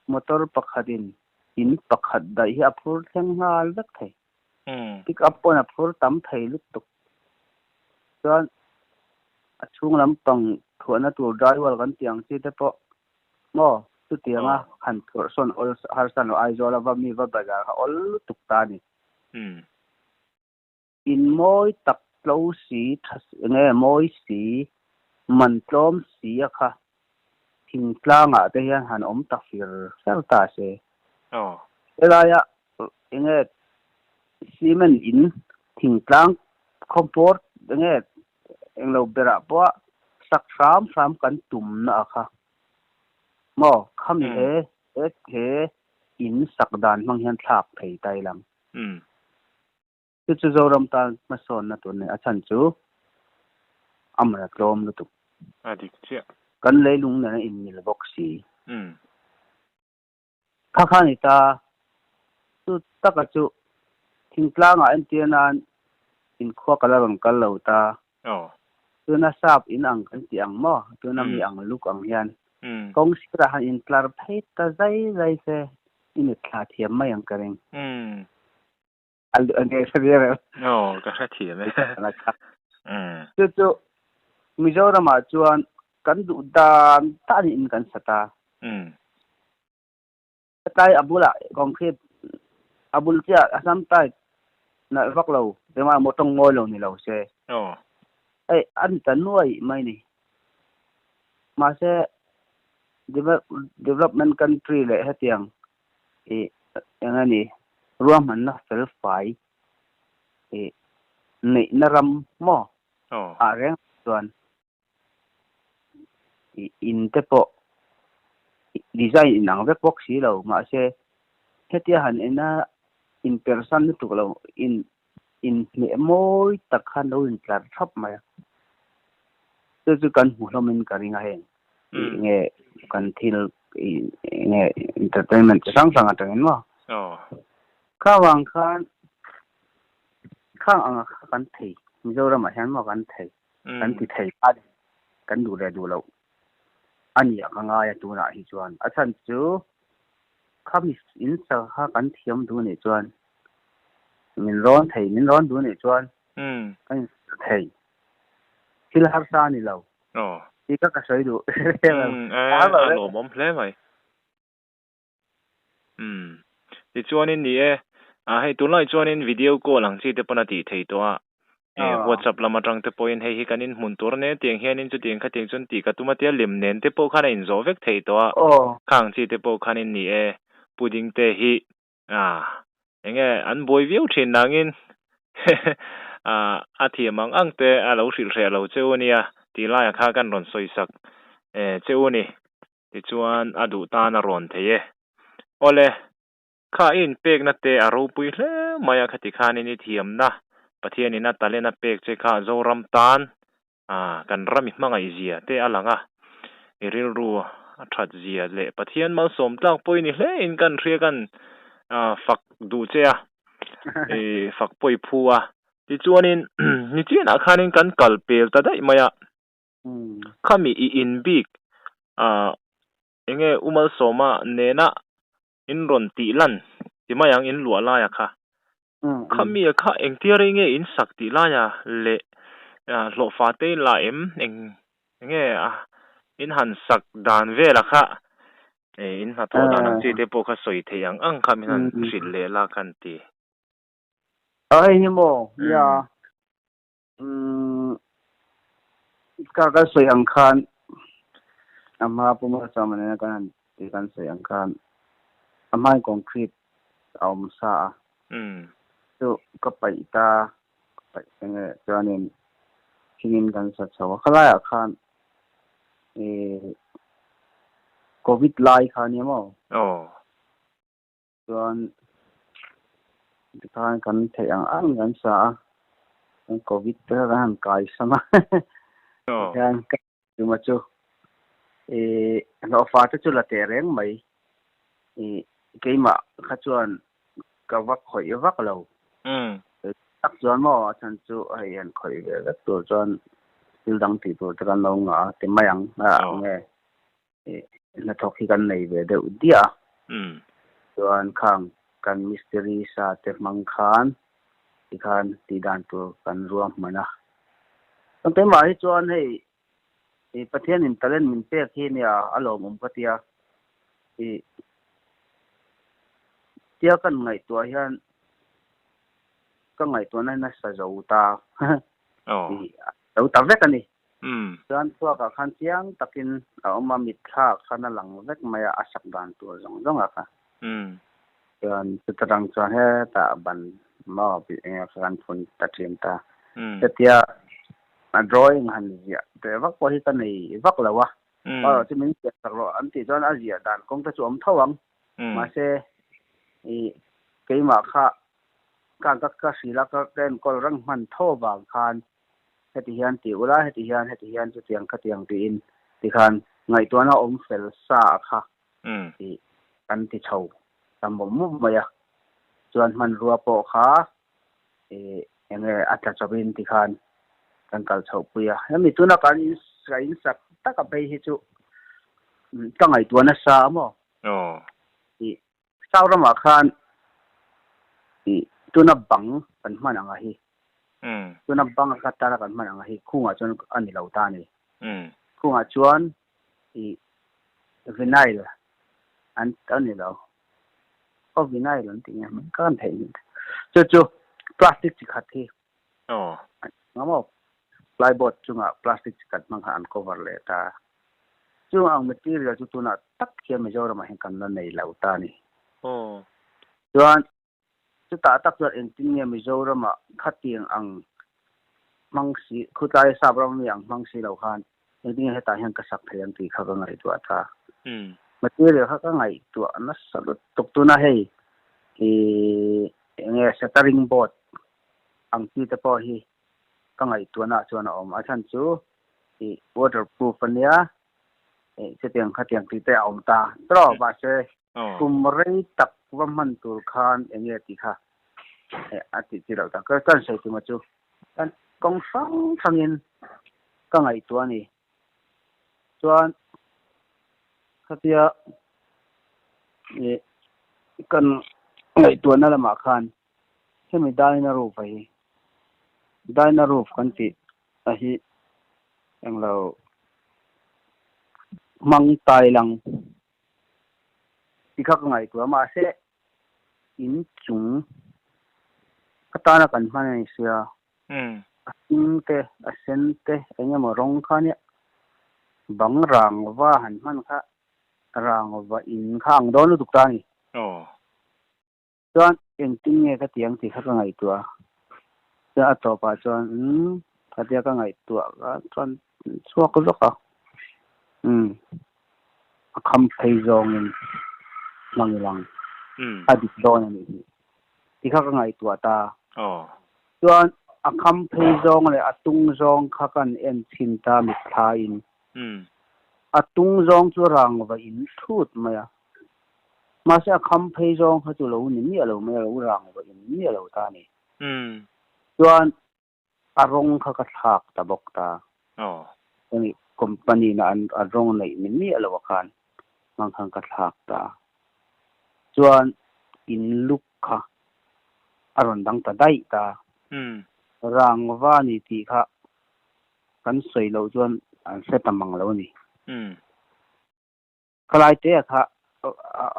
motor pakhatin in pakhat daih hi a phur thleng nghal vek thei. Pick up pawn a phur tam thei lutuk. Chuan a chhung lampang thuahna tur drywall kan tih ang chi te pawh maw chutianga han phurh sawn awl harsa lo Aizawl a va mi va bazar kha awl lutuk ta a ni. In mawi tak tlo si tha enge mawi si man tlawm si a kha thingtlangah te hian han awm ta fir fer ta se. Helaia enge cement in thingtlang khawmpawr enge englo berah pawh sak hram hram kan tumna a kha maw khami he he in sak dan hmang hian thlak thei ta ilang. Chu chu Zoram tan hmasawnna tur nei a chhan chu a man a tlawm lutuk. A dik chiah. Kan leilung nen a inmil bawk si. Kha kha ni ta, chu taka chu thingtlangah entir nan inkhua ka la rawn kal lo ta. Tuna sap in ang kan tih ang maw? Tuna mi ang luk ang hian kawng sirah han intlar phei ta zai zai se i mitthla thiam mai ang ka ring. A lu a ngei hre viau em? Aw, ka hre thiam e. Chu chu Mizoramah chuan kan duh dan dan in kan sa ta. Hetlai a bulah concrete a bul chiah a sam type nalh vak lo emaw emaw tawng ngawi lo ni lo se. Hei a ni ta nuai mai ni. Mahse development country leh hetiang ih eng a ni ruahmanna fel fai ih neihna ram maw ah reng chuan ih in te pawh design inang vek bawk si lo mahse hetia han ena inpersan lutuk lo in inhmeh mawi tak khan lo intlar thap mai a chu chu kan hmu hlawmin ka ring a heng ih nge kan thil ih nge entertainment chi hrang hrang atangin maw kha vang khan khang anga kha kan thei Mizoramah hian maw kan thei kan ti thei a ni kan duh leh duh loh a ni a ka ngai a tunah hi chuan a chhan chu Khami in sa kha kan thiam duh nih chuan min rawn thei, min rawn duh nih chuan kan in sa thei. Thil harsa a ni lo. Tih kha ka sawi duh. A lawmawm hle mai. Tichuanin ni e, hei tunlai chuanin video call ang chi te pawn a tih thei tawh a. WhatsApp lam atang te pawhin hei hi kan inhmun tur ania tiang hianin chutiang khatiang chuan tih ka tum a tia lem nen te pawh khan a inzawh vek thei tawh a, khang chi te pawh khanin ni e pudding te hi enge an buai viau thin nangin a thiam ang ang te a lo hrilh hreh lo cheu ania tih laiah kha kan rawn sawi sak cheu a ni tichuan a duh tan a rawn thei e. Awle. Kha i inpekna te a ropui hle mai a, khati khanin i thiamna Pathianin a talent a pek che kha Zoram tan kan ram i hmangaih zia te a lang a, i rilru a that zia leh Pathian malsawm tlak pawh i ni hle in kan hria kan fak duh che a, i fak pawh i phu a. Tichuanin nichianah khanin kan kal pel ta daih mai a, khami i inbik enge U Malsawma nena In rawn tih lan ti mai ang in luah laia kha. Khami kha engtia rei nge in sak tih laia leh hlawhfa te in la em? Eng nge in han sak dan vela kha in hnathawh dan ang chi te pawh kha sawi theih ang ang kha min han hrilh leh la ka han ti. A hei hi maw nia ka ka sawi ang khan a hma puma chuan nena kan han tih kan sawi ang khan a hmain concrete a awm sa a chu ka paih ta ka paih enge chuanin thingin kan sa chho a khalaiah khan ih covid lai kha ania maw Chuan tikhan kan theih ang ang kan sa a, kan covid te kha kan han kai sam a, tikhian ka tuma chu ih hlawhfa te chu la teh reng mai, ih keimah kha chuan ka va khawih vak lo. Tak chuan maw a chhan chu hei han khawih ve vek tur chuan thil dang tih tur te kan lo ngah a ti mai ang a nge. Hnathawk hi kan nei ve deuh diah a, chuan khang kan mistiri sa te hmang khan tikhan tih dan tur kan ruahman a. Chuan keimah hi chuan hei Pathianin talent min pek hi nia a lawmawm ka tia, ih tia kan ngaihtuah hian ka ngaihtuahna hi nasa zo ta tih a zo ta vek a ni. Chuan chhuakah khan chiang takin a awm a, mitthlaah khan a lang vek mai a, a sak dan tur zawng zawng a kha. Chuan chuta tang chuan hetah ban maw bih eng emaw kha kan phun ta thin ta. Hetia a drawing han ziah teh vak pawh hi ka nei vak lo a, erawh chu min ziah sak rawh an tih chuan a ziah dan kawng te chu a awm tho ang. Mahse ih keimah kha ka ka hrilh a, ka enkawl reng hman tho avang khan heti hian ti ula, heti hian, heti hian, chutiang khatiang tiin tikhan ngaihtuahna awm fel sa a kha tih kan ti chho ta mawp mawp mai a. Chuan hmanrua pawh kha ih eng nge a tla chawpin tikhan kan kal chhoh pui a. Hemi tuna kan in ka in sak taka phei hi chu ka ngaihtuah nasa a maw? Ih South ramah khan ih tuna bang kan hman ang a hi. Tuna bang a tana kan hman ang a hi khungah chuan a ni lo ta a ni. Khungah chuan ih vinyl an a ni lo. Aw vinyl an ti nge hman ka kan theih nghilh. Chu chu plastic chi khat hi. Engemaw plyboard chungah plastic chi khat hmang kha an cover leh ta. Chung ang material chu tunah tak hian Mizoramah hian kan la nei lo ta a ni. Chuan chutah tak chuan engtin nge Mizoramah khatiang ang hmang si, khutlai sap ram ami ang hmang si lo khan engtin nge hetah hian ka sak thei ang tih kha ka ngaihtuah ta. Material kha ka ngaihtuah nasa lutuk tuna hei ih enge shuttering board ang chi te pawh hi ka ngaihtuahnaah chuan a awm. A chhan chu ih waterproof a nia, ih chutiang khatiang tih te a awm ta tawp mahse kum rei tak va hman tur khan eng nge tih kha a tih chi loh tak. Ka kan sawi tuma chu kan kawng hrang hrangin ka ngaihtuah a ni. Chuan khatia ih kan ngaihtuahna lamah khan hemi Dyna roof a hi Dyna roof kan tih a hi englo hmang tai lang ti kha ka ngaihtuah a mahse in chung atana kan hman a ni sia a hring te a sen te eng emaw rawng kha nia bang rang va han hman kha rang va in kha ang dawn lutuk ta a ni. Chuan engtin nge ka ti ang tih kha ka ngaihtuah a, chuan a tawpah chuan umm khatia ka ngaihtuah ka chuan chhuak zawk a, umm a kham phei zawngin hmang ilang a dik dawn a nih hi tih kha ka ngaihtuah ta. Chuan a kham phei zawng leh a tung zawng kha kan en chhin ta mitthlain a tung zawng chu rangva in thut mai a. Mahse a kham phei zawng kha chu lo ni miah lo mai a, lo rang vah in miah lo ta a ni. Chuan a rawng kha ka thlak ta bawk ta. Chuan company na an a rawng neih ni miah lo ah khan hmang khan ka thlak ta. Chuan in look kha a rawn dang ta daih ta. Rangva a ni tih kha kan sawi loh chuan an hre ta mang lo a ni. Khalai te kha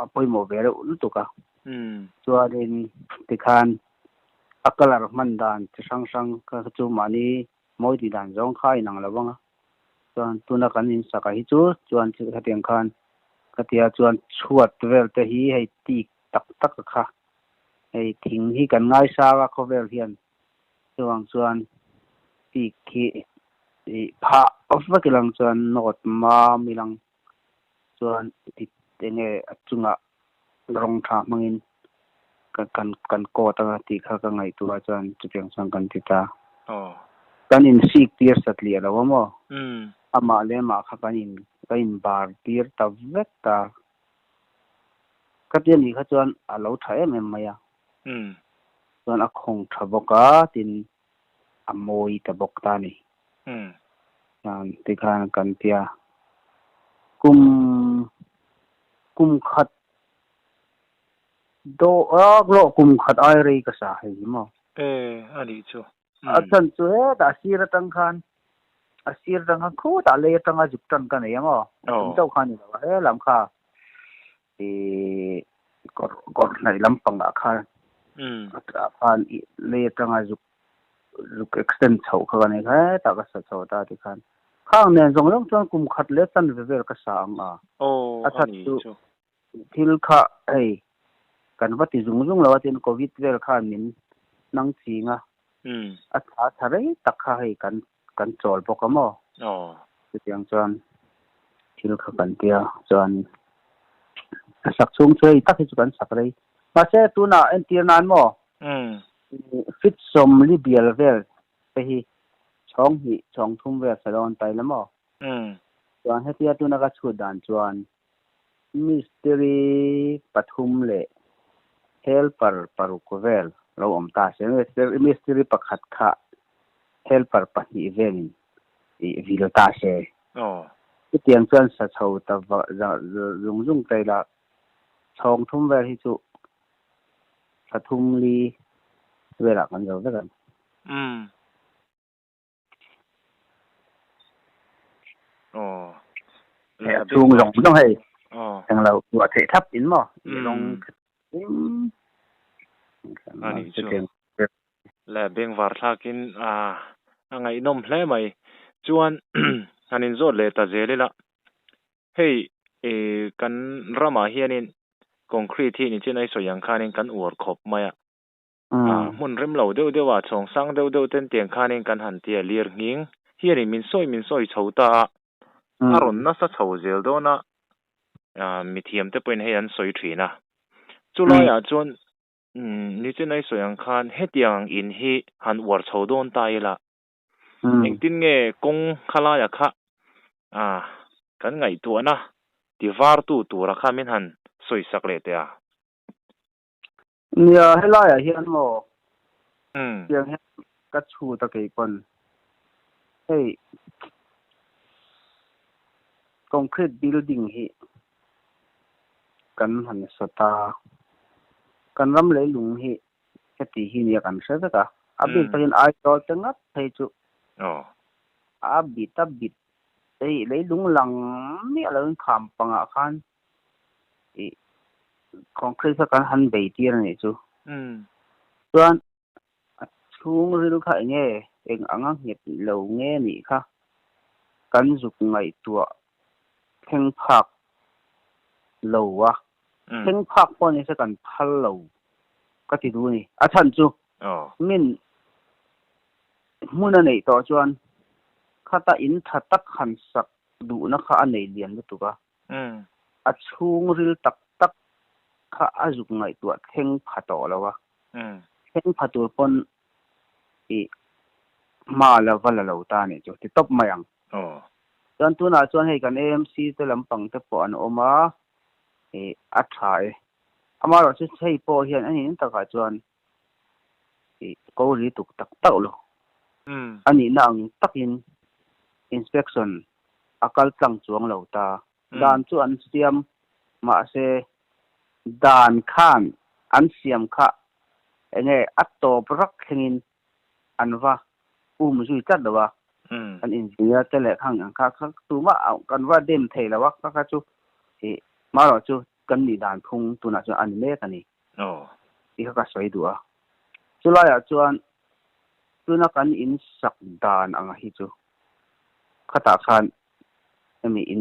a pawimawh ve reuh lutuk a. Chuanin tikhan a colour hman dan chi hrang hrang kha chu mahni mawi tih dan zawng kha a inang lo vang a. Chuan tuna kan insakah hi chu chuan khatiang khan khatia chuan chhuat vel te hi hei tik tak tak a kha. Hei thing hi kan ngaisang a khawvel hian chuvang chuan tik hi ih phah vek ilang chuan nawt mam ilang chuan ti enge a chungah rawng tha hmangin kan kan kan coat anga tih kha ka ngaihtuah chuan chutiang chuan kan ti ta. Kan insik tir satliah lo a maw? Amah leh amah kha kan in kan inbar tir ta vek ta. Khatia nih kha chuan a lo tha em em mai a. Chuan a khawng tha bawk a, tin a mawi ta bawk ta a ni. Chuan tikhan kan tia kum kum khat dawh lawh kum khat ai rei ka sa hei hi maw? E, a nih chu. A chhan chu hetah a sir atang khan a sir atang khan khutah lei atanga zuk tan ka nei ang aw. A chung chauh kha a ni lo a, he lam kha ih kawr kawr hnaih lampangah khan ah khan ih lei atanga zuk zuk extend chhoh kha ka nei kha hetah ka sa chho ta tikhan khang nen zawng zawng chuan kum khat leh chanve vel ka sa ang a. A chhan chu Thil kha hei kan va ti zung zung lo a tin Covid vel khan min hnang ching a, a tha tha rei tak kha hei kan kan chawl bawk a maw? Chutiang chuan thil kha kan tia chuan a sak chhung chu hei tak hi chu kan sak rei. Mahse tunah entir nan maw? Fit sawmli bial vel te hi chhawng hnih chhawng thum vel sa dawn ta ila maw? Chuan hetia tuna ka chhut dan chuan Mistiri pathum leh helper paruk vel lo awm ta se. Mistiri pakhat kha helper pahnih velin ih vil ta se. Chutiang chuan sa chho ta zung zung ta ila chhawng thum vel hi chu thla thum li velah kan zo vek ang. Hei a chhung zawng zawng hei englo buah theih thlap in maw i rawng a nih chu le bengvar thlakin a a ngaihnawm hle mai chuan han inzawt leh ta zel ila hei kan ramah hianin concrete hi nichin a i sawi ang khanin kan uar khawp mai a. Hmun rem lo deuh deuh ah chhawng sang deuh deuh ten tiang khanin kan han tia lir nghing hianin min sawi min sawi chho ta a, a rawn nasa chho zel dawn a, mithiam te pawhin hei an sawi thin a. Chulaiah chuan nichin a i sawi ang khan hetiang ang in hi han uar chho dawn ta ila, engtin nge kawng khalaiah kha kan ngaihtuahna ti vartu tura kha min han sawi sak leh teh a? Nia, helaiah hian maw tiang hian ka chhut a kei pawn hei concrete building hi kan han sa ta, kan ram leilung hi heti hi nia kan hre vek a, a bik takin Aizawl te ngat phei chu a bit a bit hei leilung lang miah loin kham pangah khan ih concrete kha kan han bei tir a nih chu. Chuan a chhungril kha eng nge eng anga nghet lo nge nih kha kan zuk ngaihtuah thleng phak lo a, thleng phak pawh ni se kan phal lo ka ti duh a ni. A chhan chu min hmun a neih tawh chuan khata in tha tak han sak duhna kha a nei lian lutuk a. A chhungril tak tak kha a zuk ngaihtuah thleng pha tawh lo a, thleng pha tur pawn ih hma la va la lo ta a nih chu ti tawp mai ang. Chuan tunah chuan hei kan AMC te lampang te pawh an awm a, ih a tha e. Amaherawhchu hei pawh hian a nih takah chuan ih ko ri tuk tak tak lo. A nihna ang takin inspection a kal tlang chuang lo ta. Dan chu an siam mahse dan khan an siam kha Enge a tawp rak thlengin an va um zui tlat lo a. Kan engineer te leh khang ang kha kha tumah kan va dem thei lo a kha kha chu ih marawh chu kan nih dan phung tunah chuan a ni mek a ni tih kha ka sawi duh a. Chulaiah chuan tuna kan in sak dan anga hi chu khatah khan hemi in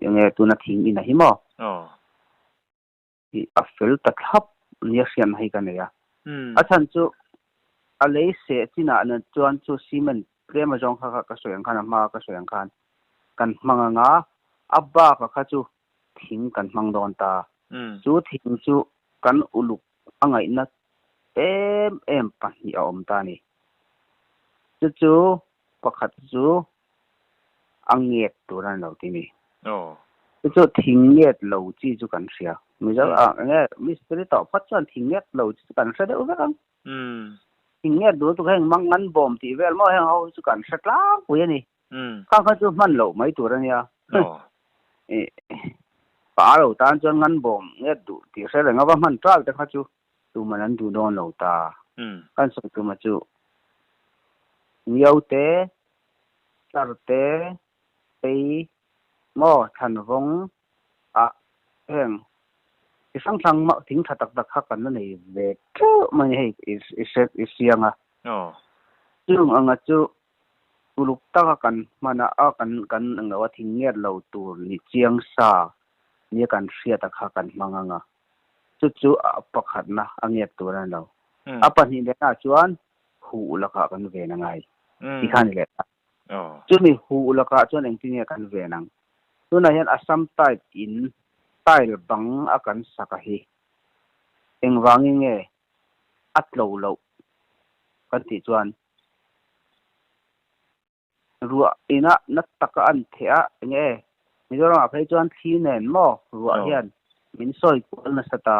enge tuna thing in a hi maw? Tih a fel ta thlap nia hriatna hi ka nei a. A chhan chu a lei seh chinah nen chuan chu cement tlem azawng kha kha ka sawi ang khan a hma ka sawi ang khan kan hmang anga a bak a kha chu thing kan hmang dawn ta. Chu thing chu kan uluk a ngaihna em em pahnih a awm ta a ni. Chu chu pakhat chu a nget tur a ni lo ti mi. Chu chu thing nget lo chi chu kan hria. Mizo ah nge mistiri tawh phawt chuan thing nget lo chi chu kan hre deuh vek ang. Thing nget duh lutuk heng mang ngan bawm tih vel maw heng ho hi chu kan hre tlangpui a ni. Khang kha chu hman loh mai tur a nia. Pa lo tan chuan ngan bawm nget duh tih hre reng a va hman tal te kha chu tuman an duh dawn lo ta. Kan sawi tuma chu Ngio te, Tlar te, Pei maw Thlanvawng ah heng chi hrang hrang thing tha tak tak kha kan la nei ve teuh mai hei i hre i siang a. Chung anga chu uluk taka kan hman a a kan kan englo a thing ngiat lo tur ni chiang sa nia kan hriat a kha kan hmang anga. Chu chu a pakhatna a ngiat tur a ni lo. A pahnih lehna chuan huh lakah kan ven a ngai ti kha a ni leh ta. Chumi huh lakah chuan engtin nge kan ven ang? Tunah hian Assam type in tile bang a kan sak a hi. Engvangin nge a tlo loh kan tih chuan Ruah ina na taka an theh a, eng e? Mizoramah phei chuan thli nen maw ruah hian min sawi kual nasa ta.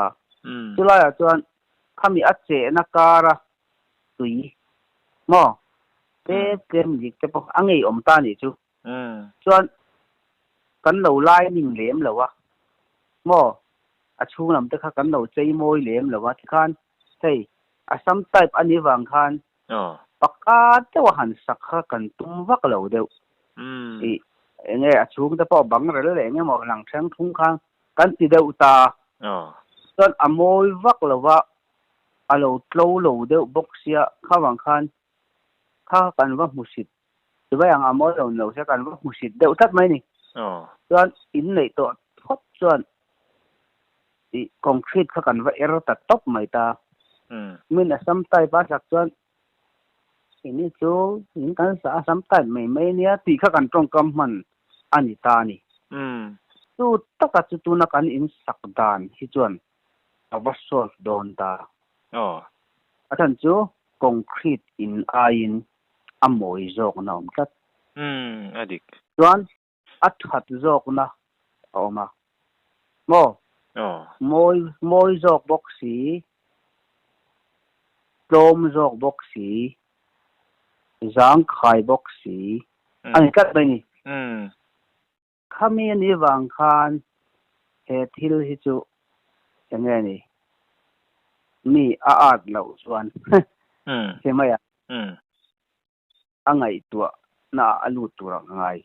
Chulaiah chuan khami a chehna kara tui maw tlem tlem dik te pawh a ngeiawm ta nih chu. Chuan kan lo lining lem lo a maw a chhung lam te kha kan lo chei mawi lem lo a tikhan hei Assam type a nih vang khan Pakhat deuh a han sak kha kan tum vak lo deuh. Ih, enge a chhung te pawh bang rel leh enge maw lang thleng thlung khan kan ti deuh ta. Chuan a mawi vak lo va, a lo tlo lo deuh bawk sia, kha vang khan kha kan va hmusit Dubai ang a mawi lo ni lo se kan va hmusit deuh tlat mai ni. Chuan inneih tawh phawt chuan ih concrete kha kan va er ta tawp mai ta. Min Assam type a sak chuan ini chu in kan sa Assam type mai mai ania tih kha kan tawngkam hman a ni ta a ni. Chu taka chu tuna kan insak dan hi chuan a va solve dawn ta. A chhan chu concrete in aiin a mawi zawkna a awm tlat. Umm, a dik. Chuan a that zawkna a awm a. Maw? Aw. Mawi, mawi zawk bawk si, tlawm zawk bawk si, zangkhai bawk si a ni tlat mai ni. Umm. Khami a nih vang khan he thil hi chu eng nge ni? Mi a at loh chuan he mai a a ngaihtuah na ah a lut tur ang a ngai.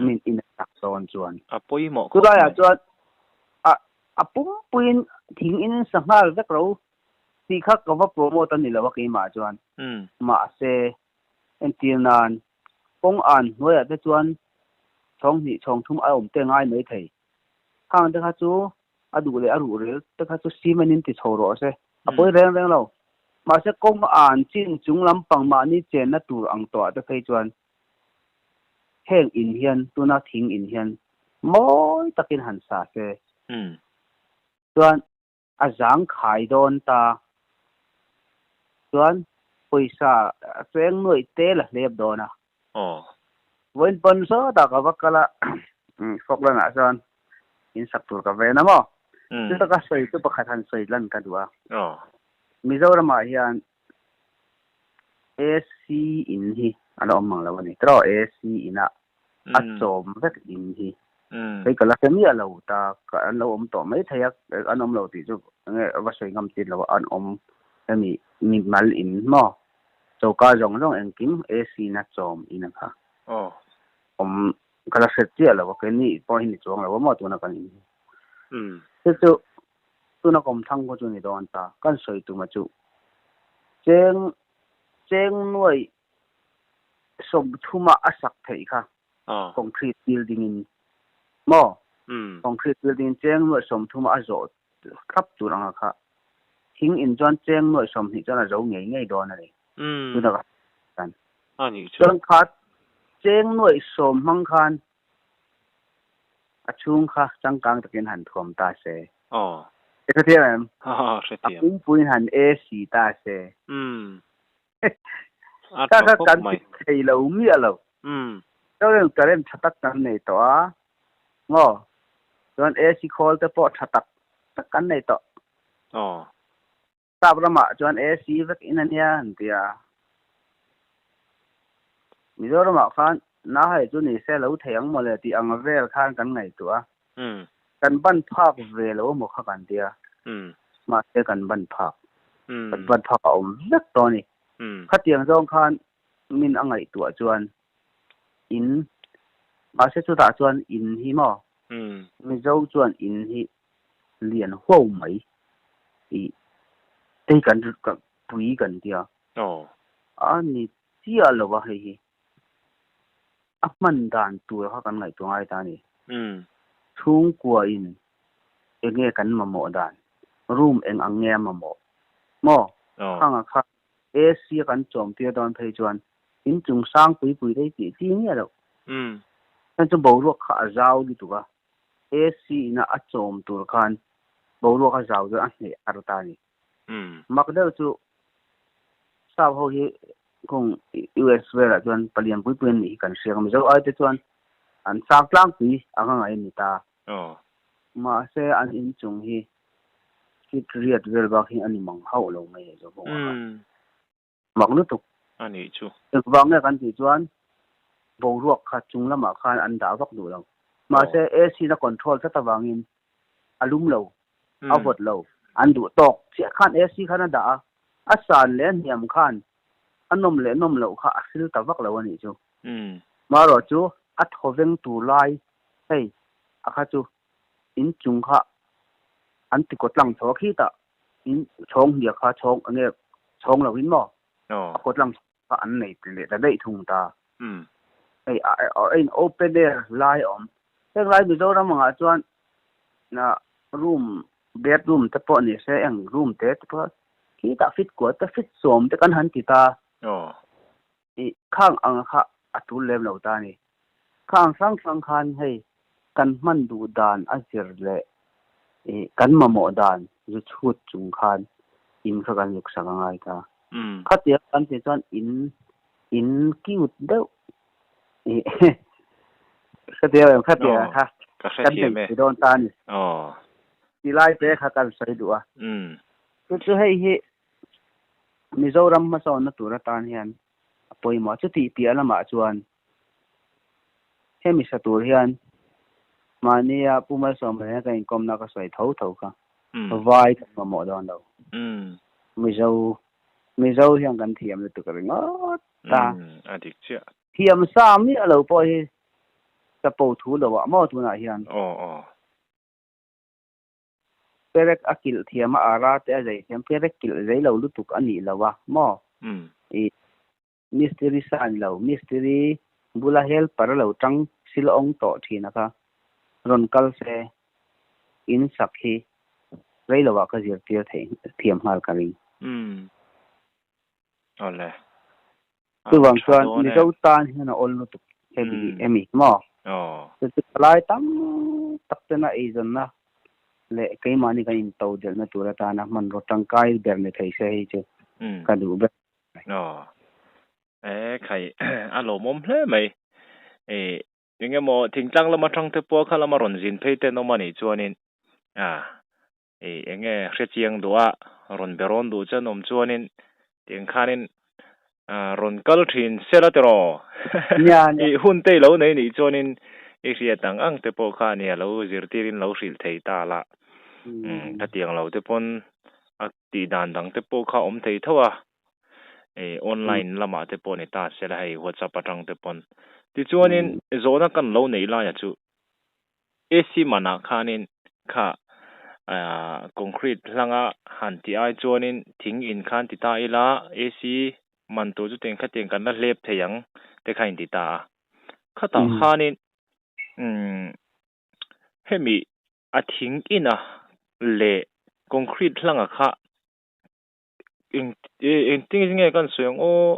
Min in a tak dawn chuan. A pawimawh khawp mai. Chulaiah chuan a a pumpuiin thing in sa nghal vek ro tih kha ka va promote a ni lo a keimah chuan. Mahse entir nan Kawng an hnuaiah te chuan chhawng hnih chhawng thum a awm te ngai mai thei. Khang te kha chu a duh leh a ruh rel te kha chu cement in ti chho rawh se, a pawi reng reng lo. Mahse kawng an chin chung lampang mahni chenna tur ang tawhah te phei chuan heng in hian tuna thing in hian mawi takin han sa se. Chuan A zang khai dawn ta. Chuan pawisa cheng nuaih te la hlep dawn a. Aw. Vawiin pawn sawtah ka va kal a, Falkland ah chuan in sak tur ka ven a maw? Chuta ka sawi chu pakhat han sawi lan ka duh a. Aw. Mizoram ah hian AC in hi a la awm mang lo a ni. Tiraw AC in ah a chawm vek in hi hei ka la hre miah lo ta ka an lo awm tawh mai thei a an awm lo tih chu enge va sawi ngam tir lo a an awm Hemi mimal in maw choka zawng zawng engkim AC na chawm in a kha awm ka la hret chiah lo a keini pawh hi ni chuang lo a maw tuna kan in hi. Chu chu tuna kawmthlang pawh chu ni dawn ta kan sawi tuma chu cheng cheng nuai 30 a a sak theih kha concrete building in maw concrete building in cheng nuai 30 a zawh thlap tur anga kha thing in chuan cheng nuai 20 chuan a zo ngei ngei dawn a ni. Tuna ka tan. Chuan kha cheng nuai 10 hmang khan a chhung kha changkang takin han thuam ta se. E hrethiam em? A pumpuiin han AC ta se. Ka kha kan ti thei lo miah lo. Chuan current tha tak kan nei tawh a maw? Chuan AC khawl te pawh tha tak tak kan nei tawh. Sap ramah chuan AC vek in a nia an ti a. Mizoramah khan na hei chu ni se lo thei ang mawle tih ang vel khan kan ngaihtuah a. Kan ban phak ve lo emaw kha kan ti a. Mahse kan ban phak. Kan ban phak a awm vek tawh a ni. Khatiang zawng khan min a ngaihtuah chuan in mahse chutah chuan in hi maw Mizo chuan in hi lian huau mai i hei kan pui kan tia a ni chiah lo a hei hi a hman dan tur kha kan ngaihtuah ngai ta a ni. Chhungkua in enge kan mamawh dan room eng ang nge a mamawh maw khanga kha AC a kan chawm tir dawn phei chuan inchung sang pui pui te hi tih chi nge loh. Heng chu boruak kha a zau lutuk a AC ina a chawm tur khan boruak a zau chuan a hneh har ta a ni. Mak deuh chu sap ho hi kung US velah chuan palian pui pui an nih hi kan hria ang. Mizo ai te chuan an sang tlangpui ang a ngaih a ni ta. Mahse an inchung hi feet riat vel bak hi a ni mang hauh lo mai a zawh a. Mak lutuk. A nih chu. Engvang nge kan tih chuan boruak kha chung lamah khan an dah vak duh lo. Mahse AC na control tlat avangin a lum lo, a vawt lo. An duh tawk chiah khan AC khan a dah a, a san leh a hniam khan a nawm leh nawm loh kha a hril ta vak lo a nih chu. Marawh chu a thawveng tur lai hei a kha chu inchung kha an ti kawt lang chho a khitah in chhawng hniak kha chhawng enge chhawng lo in maw a kawt lang kha an nei leh ta daih thung ta. Hei a in open air lai a awm. Heng lai Mizoram angah chuan room bedroom te pawh ni se eng room te te pawh khitah fit kuat te fit 10 te kan han ti ta. I khang ang kha a tul lem lo ta a ni. Khang hrang hrang khan hei kan hman duh dan a zir leh i kan mamawh dan zu chhut chung khan in kha kan zuk sak a ngai ta. Khatia kan tih chuan in in cute deuh i hretia em khatia kha kan nei thei dawn ta a ni. Ti lai te kha kan sawi duh a. Chu chu hei hi Mizoram hmasawnna tur atan hian a pawimawh. Chutih piah lamah chuan hemi sa tur hian mahnia Pu Malsawma nena ka inkawmna ka sawi tho tho kha vai kan mamawh dawn lo. Mizo Mizo hian kan thiam lutuk ringawt ta. Thiam sa miah lo pawh hi chapo thu lo ah maw tunah hian. Perek a kilh thiam a, ara te a zai thiam, perek kilh zai lo lutuk a nih lo a maw? I mistiri sa a ni lo, mistiri bula helper a lo tang sil awng tawh thin a kha rawn kal se in sak hi rei lo ah ka zirtir theih thiam nghal ka ring. Awle. Chuvang chuan Mizo tan hian a awl lutuk hemi emi maw? Chu chu palai tam tak tena eizawnna leh keimahni kan into delhna tur atana hmanraw tangkai ber ni thei se hei chu ka duh ber mai. Aw. E khai a lawmawm hle mai. E engemaw thingtlang lama tang te pawh kha lama rawn zin phei ten awm anih chuanin a Ei enge hrechiang duh a, rawn be rawn duh chuan awm chuanin tiang khanin rawn kal thin se la tiraw? I hun te i lo nei nih chuanin i hriat ang ang te pawh kha nia lo zirtirin lo hrilh thei ta la. Khatiang lo te pawn. A tih dan dang te pawh kha awm thei tho a, e online lamah te pawh ni ta sela hei WhatsApp atang te pawn. Tichuanin zawhna kan lo neih laia chu AC manah khanin kha concrete hlanga han tih ai chuanin thing in khan ti ta ila AC man tur chu tiang khatiang kan la hlep thei ang te kha in ti ta a. Khatah khanin umm hemi a thing ina leh concrete hlanga kha eng engtin nge kan sawi ang aw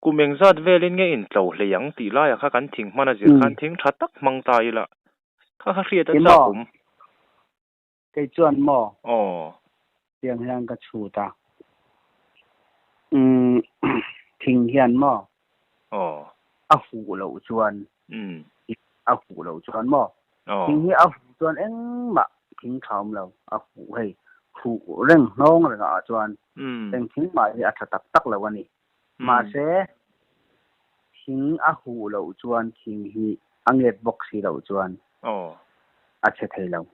kum engzat velin nge intlo hlei ang tih laiah kha kan thing hman a zir khan thing tha tak hmang ta ila kha kha hriat a chak awm. Kei chuan maw? Aw. Tiang hian ka chhut a. Umm thing hian maw? Aw. A huh loh chuan. Umm. A huh loh chuan maw? Aw. Thing hi a huh chuan engmah thing tha awm lo. A huh hei huh reng hnawng reng ah chuan eng thing mah hi a tha tak tak lo a ni. Mahse thing a huh loh chuan thing hi a nget bawk si loh chuan a chhe thei lo.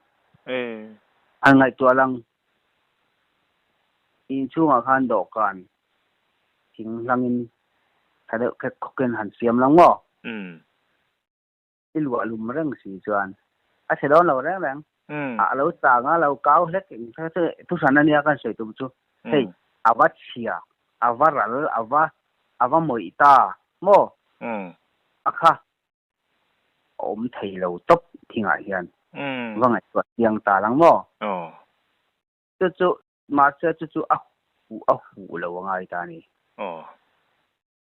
Han ngaihtuah lang inchhungah khan dawhkan thing hlangin tha deuh khek khawkin han siam lang maw? I luah lum reng si chuan a chhe dawn lo reng reng. A lo chang a, lo kau hlek eng kha chu thuhran a nia kan sawi tum chu. Hei a va chhia, a va ral, a va a va mawih ta maw? A kha a awm thei lo tawp thingah hian va ngaihtuah chiang ta lang maw? Chu chu mahse chu chu a huh a huh lo a ngai ta a ni.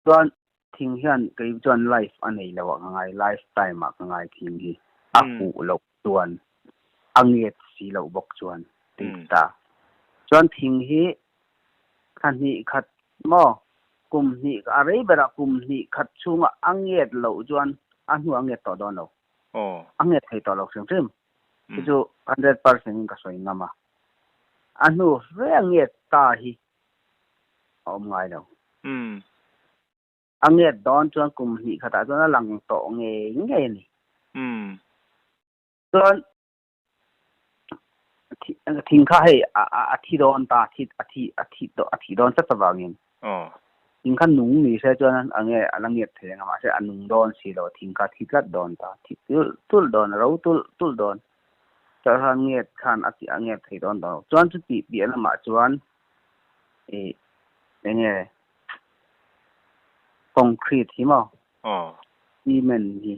Chuan thing hian kei chuan life a nei lo ah ka ngai, life time ah ka ngai thing hi a huh loh chuan a nget si loh bawk chuan tih ta. Chuan thing hi thla hnih khat maw kum hnih a rei berah kum hnih khat chhunga a nget loh chuan a hnuah a nget tawh dawn lo. A nget thei tawh lo hrim hrim. Chu chu 100% in ka sawi ngam a. A hnu ve a nget ta hi a awm ngai lo. A nget dawn chuan kum hnih khatah chuan a lang tawh ngei ngei a ni. Chuan thing kha hei a thi dawn ta, a thi a thi a thi dawn tlat avangin thing kha nung ni se chuan a nge a la nget thei ang a, mahse a nung dawn si lo, thing kha a thi tlat dawn ta, thi tulh tulh dawn, a ro tulh tulh dawn. Chuan nget khan a nget thei dawn lo. Chuan chuti piah lamah chuan ih enge concrete hi maw cement hi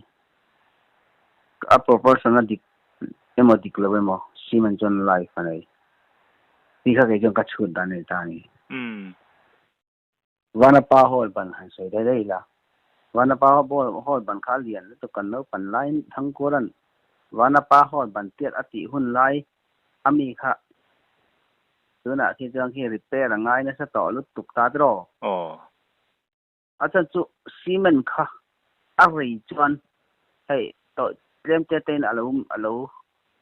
a proportion a dik emaw dik lo emaw cement chuan life a nei tih kha kei chuan ka chhut dan a ni ta a ni. Vanapa hall ban han sawi daih daih ila Vanapa hall ban kha a lian lutuk kan naupan laiin Thangkura'n Vanapa hall ban tiat a tih hun lai a mi kha Tunah khi chuan khi repair a ngai nasa tawh lutuk ta tiraw? Aw. A chan chu cement kha a rei chuan hei tawh tlem te te in a lo a lo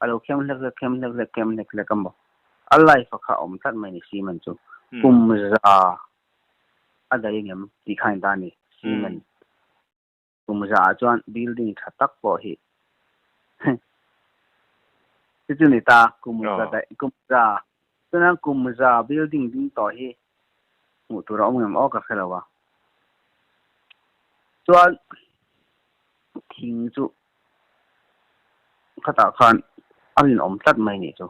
a lo khem hlek hlek khem hlek hlek khem hlek hlek a maw? A life a kha a awm tlat mai ni cement chu. Kum za a daih ngem tih kha in ta a ni cement. Kum za ah chuan building tha tak pawh hi chu chu ni ta kum za daih kum za chuan kum za building ding tawh hi hmuh tur a awm ngem aw ka hre lo a chuan thing chu khatah khan a rinawm tlat mai nih chu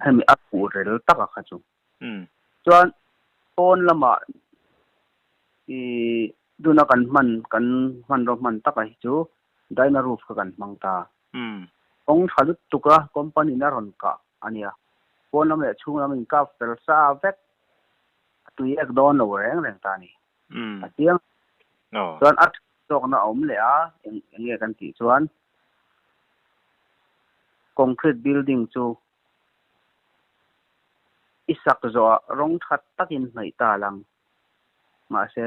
hemi a puh rel tak a kha chu. Chuan pawn lamah ih tuna kan hman kan hmanraw hman taka hi chu Dyna roof kha kan hmang ta. Kawng tha lutuk a company in a rawn kah a nia. Pawn lam leh chhung lam in kap fel sa vek a tui ek dawn lo reng reng ta a ni. A chiang chuan a tha zawkna a awm leh a eng nge kan tih chuan concrete building chu I sak zawhah rawng that takin hnawih ta lang. Mahse,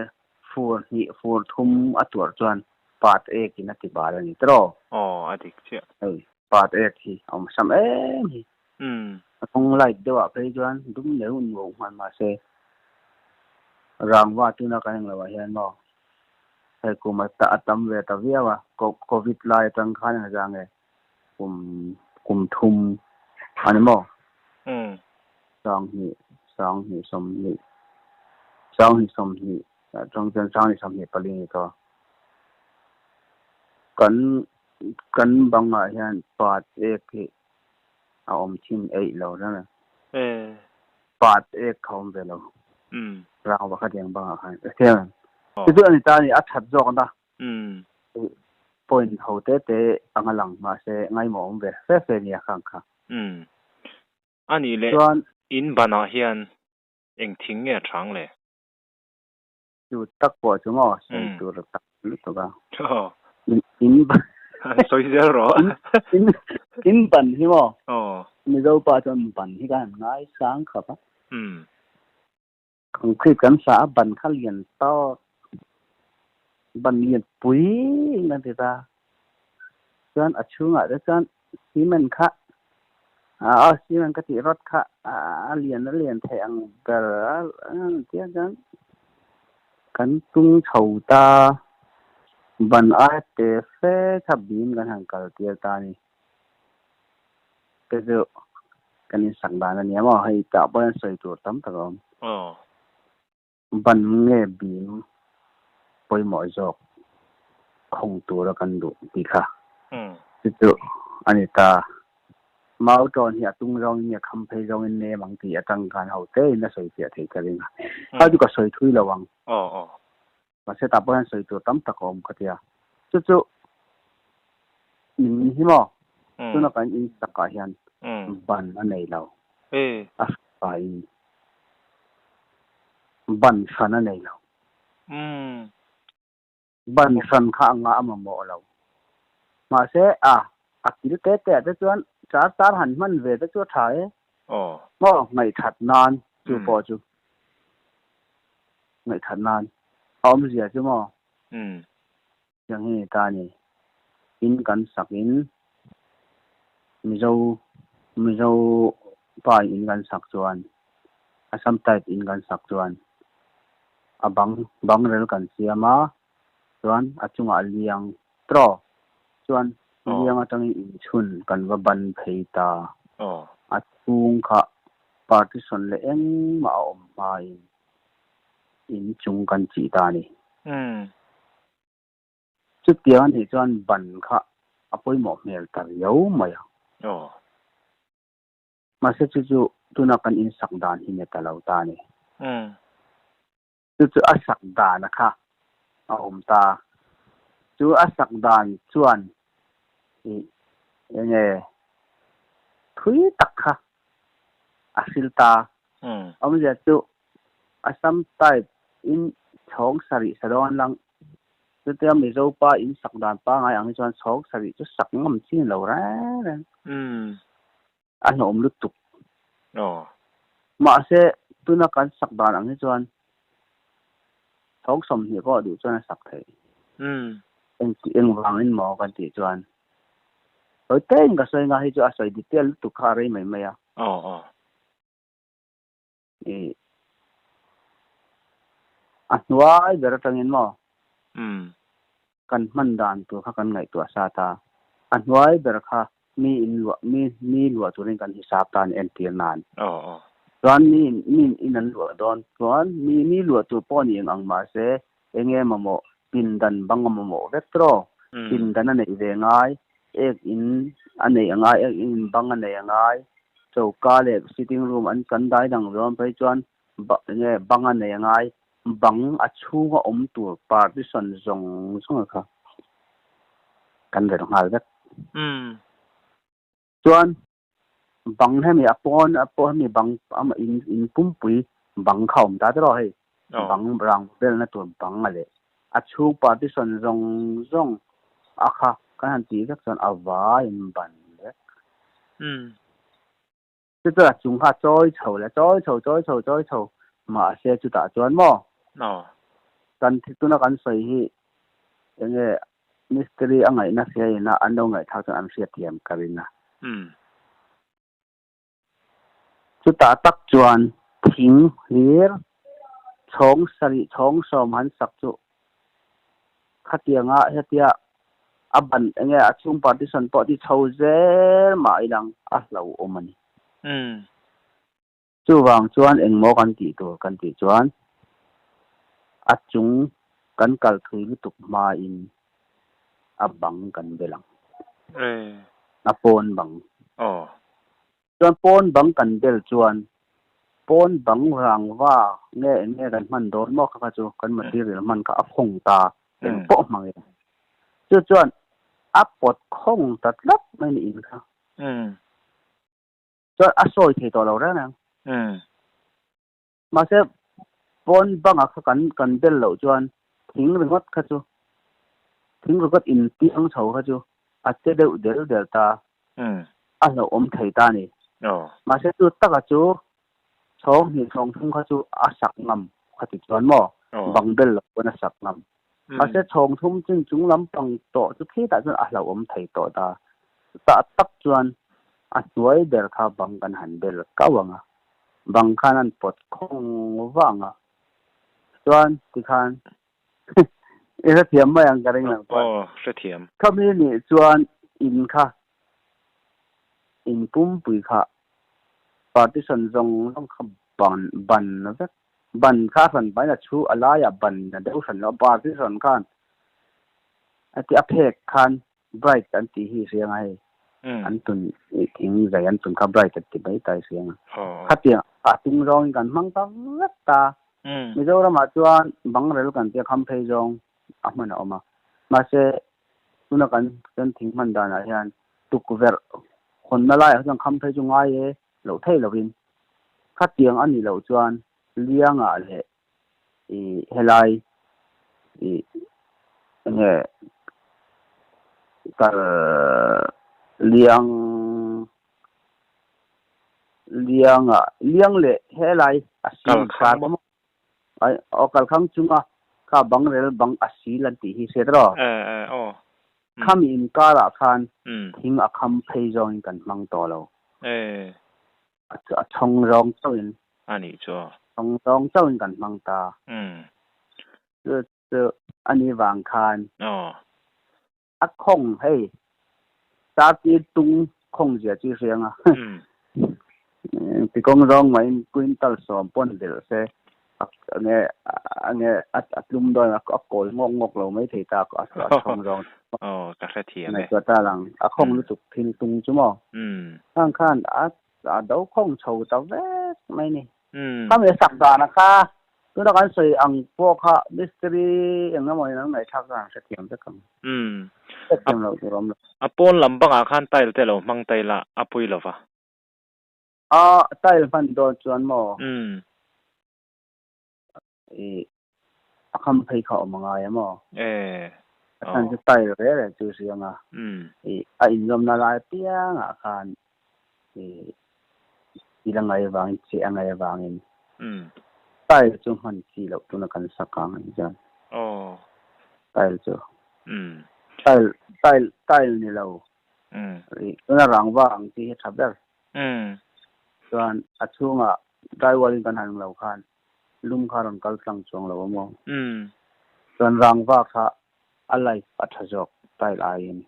fur hnih fur thum a tuarh chuan pat ek in a ti bal a ni tiraw? Aw, a dik chiah. Hei, pat ek hi a awm sam em hi. Rawng light deuhah phei chuan dum neuh nuauh hman mahse, rangva tuna kan englo ah hian maw hei kum a tam ve ta viau a, Covid lai atang khan engzah nge kum kum thum a ni maw? Sanghnih Sanghnih sawmhnih Sanghnih sawmhnih atang chuan Sanghnih sawmhnih pali ni tawh. Kan kan bangah hian pat ek hi a awm thin eih lo reng a. Pat ek kha awm ve lo. Rang pakhat eng bangah khan. Chu chu a ni ta a ni, a that zawk na. Point ho te te anga lang mahse ngaimawh awm ve fe fe nia khang kha. A nih leh Chuan in banah hian eng thing nge a chang le? Chu tak pawh chu maw sawi tur tak lutuk a. In ban Sawi zel rawh. In ban hi maw Mizo pa chuan ban hi kan han ngai sang khawp a. Concrete kan sa a ban kha lian tawk ban lian pui in kan ti ta. Chuan a chhungah te chuan cement kha a cement ka tih rawt kha a lian a lian thei ang ber a tia chuan kan tung chho ta ban aia te fe kha bim kan han kal tir ta a ni. Te chu kan insak dan a nia maw hei tah pawh hian sawi tur tam tak a awm. Ban nge bim pawimawh zawk khawng tura kan duh tih kha chu chu a ni ta. Mau tawn hi a tung zawngin nge kham phei zawngin nem ang tih atang khan ho tein a sawi fiah thei ka ring a. Kha chu ka sawi thui lo ang. Mahse tah pawh hian sawi tur tam tak a awm ka ti a. Chu chu in hi maw tuna kan in sakah hian ban a nei lo. A hripa in ban hran a nei lo. Ban hran kha a ngah a mamawh lo. Mahse a a kil te te ah te chuan char char han hman ve te chu a tha e. Maw ngaihthat nan chu pawh chu. Ngaihthat nan a awmzia chu maw? Tiang hi ni ta a ni. In kan sak in Mizo Mizo pa in kan sak chuan Assam type in kan sak chuan a bang bang rel kan siam a chuan a chungah a liang tawh chuan liang atangin inchhun kan va ban phei ta. A chhung kha partition leh engmah a awm hmain in chung kan chih ta a ni. Chutiang a nih chuan ban kha a pawimawh hmel ta riau mai a. Mahse chu chu tuna kan insak dan hi ni ta lo ta a ni. Chu chu a sak dan a kha a awm ta. Chu a sak dan chuan ih enge thui tak kha a hril ta. Awmzia chu Assam type in chhawng sarih sa dawn lang. Chutia Mizo pa in sak dan pangai ang hi chuan chhawng sarih chu sak ngam chi ni lo reng reng. A hlawm lutuk. Mahse, tuna kan sak dan ang hi chuan chhawng sawmhnih pawh duh chuan a sak theih. Engti engvangin maw kan tih chuan sawi tein ka sawi nga hi chu a sawi detail lutuk kha a rei mai mai a. Ih a hnuai ber atangin maw kan hman dan tur kha kan ngaihtuah sat a, a hnuai ber kha mi in luah mi mi luah turin kan hisap ta an entir nan. Chuan mi in mi in an luah dawn chuan mi mi luah tur pawh ni eng ang mahse enge mamawh pindan bang a mamawh vek tawh pindan a neih ve ngai ek in a neih a ngai ek in bang a neih a ngai choka leh sitting room an kan dai dang zawm phei chuan enge bang a neih a ngai bang a chhunga awm tur partition zawng zawng kha kan rel nghal vek. Chuan bang hemi a pawn a pawh hemi bang ama in in pumpui bang kha awm ta tawh hei bang rang velna tur bang a leh a chhung partition zawng zawng a kha kan han tih vek chuan a vai in ban vek. Chu chu a chung kha chawi chho leh chawi chho chawi chho chawi chho mahse chutah chuan maw kan tuna kan sawi hi enge Mistiri a ngaihna hria ina an lo ngaihthlak chuan an hriatthiam ka ring a. Chutah tak chuan thing hlir chhawng sarih chhawng sawm han sak chu khatianga hetia a ban enge a chhung partition pawh ti chho zel mah ilang a hlauhawm a ni. Chuvang chuan engmaw kan tih tur kan tih chuan a chung kan kal thui lutuk hmain a bang kan bel ang. A pawn bang. Chuan pawn bang kan bel chuan pawn bang rangva nge eng nge kan hman dawn maw kha kha chu kan material hman kha a khawng ta eng pawh hmang ila. Chu chuan a pawt khawng ta tlat mai ni in kha. Chuan a sawi thei tawh lo reng reng. Mahse pawn banga kha kan kan bel loh chuan thing ringawt kha chu thing ringawt in tiang chho kha chu a che deuh del del ta a hlauhawm thei ta a ni. Mahse chu taka chu chhawng hnih chhawng thum kha chu a sak ngam kha ti chuan maw bang bel loh pawn a sak ngam. Mahse chhawng thum chin chung lampang tawh chu khitah chuan a hlauhawm thei tawh ta. Chutah tak chuan a hnuai ber kha bang kan han bel kau ang a, bang khan an pawt khawng vang a, chuan tikhan i hrethiam mai ang ka ring nang pawh. Aw, hrethiam. Khami nih chuan in kha, in pumpui kha partition zawng zawng kha ban ban vek, ban kha a hran pahin a chhu a laiah ban a deuh hran lo a, partition khan a ti a phek khan Bright an tih hi hria nga hei. An tun thing zai an tun kha bright an ti mai ta i hria nga. Khatiang a tung zawngin kan hmang ta vek ta. Mizoramah chuan bangrel kan tia kham phei zawng a hman a awm a. Mahse tuna kan kan thing hman danah hian tukverh hawnna laiah chuan kham phei chu ngai e loh theih lovin khatiang a nih loh chuan liangah leh i helai i enge kal liang lianga liang leh helai a sil kar maw ai aw kalkhang chunga kha bangrel bang a sil an tih hi hriat rawh khami inkarah khan thing a kham phei zawngin kan hmang tawh lo. A chhawng zawng chauhin. A nih chu. Chhawng zawng chauhin kan hmang ta. Chu chu a nih vang khan. A khawng hei tartir tung khawng zia chu i hria ang a. Tikawng zawng maiin quintal sawm pawn belh se enge enge a tlum dawn a kawl ngawk ngawk lo mai thei ta a chhawng zawng. Aw ka hrethiam e. Ngaihtuah ta lang a khawng lutuk thil tung chu maw. Khang khan a a do khawng chho ta vek mai ni. Khami a sak dan a kha tuna kan sawi ang pawh kha mistiri eng emaw in an ngaihthlak chuan an hrethiam vek ang. Hrethiam loh tur a awm lo. A pawn lam bangah khan tile te lo hmang ta ila a pui lo va. A tile hman dawn chuan maw? I a kham phei kha awm a ngai a maw? A chhan chu tile reh reh chu hria ang a. I a inzawmna lai apiangah khan i thil a ngaih avangin cheh a ngaih avangin tile chu hman chi loh tuna kan sak ang a ni chuan. Tile chu tile tile tile ni lo i tuna rangva ang chi hi a tha ber. Chuan a chhungah drywall in kan han lo khan lum kha rawn kal tlang chuang lo a maw? Chuan rangva kha a life a tha zawk tile aiin.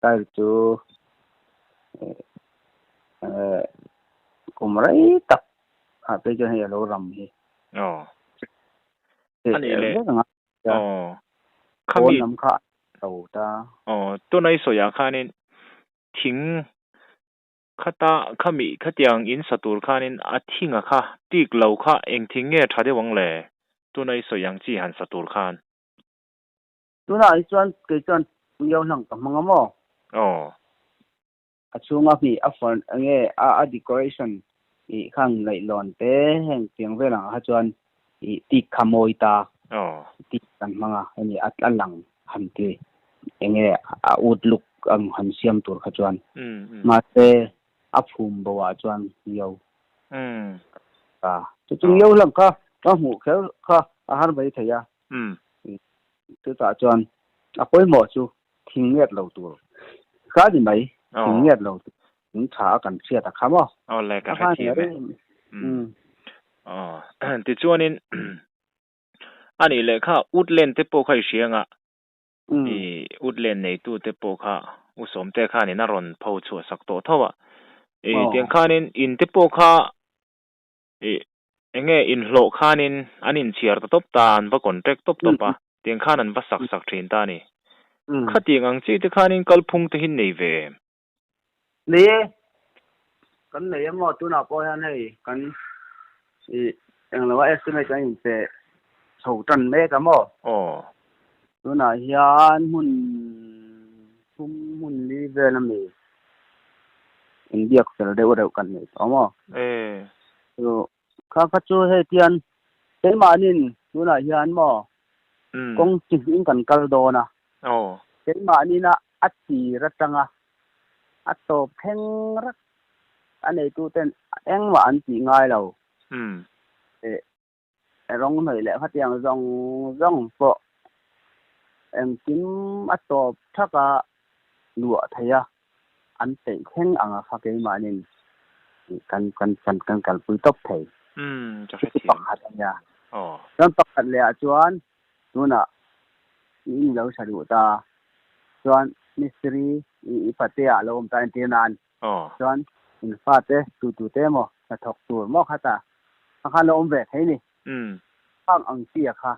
Tile chu kum rei tak ah phei chuan hei a lo ram hi. Aw. A nih leh. Aw. Pawn lam kha a lo ta. Aw. Tunai sawiah khanin thing Khata khami khatiang in sa tur khanin a thinga kha tik lo kha eng thing nge tha deuh ang le? Tuna i sawi ang chi han sa tur khan. Tunah hi chuan kei chuan Puyau hlang ka hmang a maw? Aw. A chhunga hmi a fern enge a a decoration ih khang laihlawn te heng tiang vel ang ah kha chuan ih tik kha mawi ta. Aw. Tik kan hmang a hemi a a lang han ti enge a ut luk ang han siam tur kha chuan mahse a phum bo ah chuan ngio a chu chu ngio lam kha ka hmuh kher kha a har mai thei a chutah chuan a pawimawh chu thing nget lo tur kha ni mai thing nget lo tur thing tha a kan hriat a kha maw aw le ka hrethiam e aw tichuanin A nih leh kha Woodland te pawh kha i hria anga i Woodland neitu te pawh kha u Sawmte khanin a rawn pho chhuah sak tawh tho a. E tiang khanin in te pawh kha e enge inhlawh khanin an inchhiar ta tawp ta, an va contract tawp tawp a, tiang khan an va sak sak thin ta a ni. Khatiang ang chi te khanin kalphung te hi nei ve em? Nei e, kan nei emaw tunah pawh hian hei kan i englo a estimate kan inpe chho tan mek a maw? Aw. Tunah hian hmun thum hmun li vel ami inbiak fel deuh reuh kan nei tawh maw? E. Chu kha kha chu hei tian keimahnin tunah hian maw kawng chi hming kan kal dawn a. Aw. Keimahnin a a tir atanga a tawp thleng rak a neituten engmah an tih ngai lo. Rawng hnawih leh khatiang zawng zawng pawh engkim a tawp thak a luah thei a, an peih thleng ang a kha keimahnin kan kan kan kan kalpui tawp thei. Ka hrethiam. Pakhat a nia. Chuan pakhat leh ah chuan tunah i in lo tha duh ta chuan mistiri i patea a lo awm ta entir nan chuan in fate tu tu te emaw hnathawk tur maw kha ta kha khan lo awm ve thei ni. Khang ang chi a kha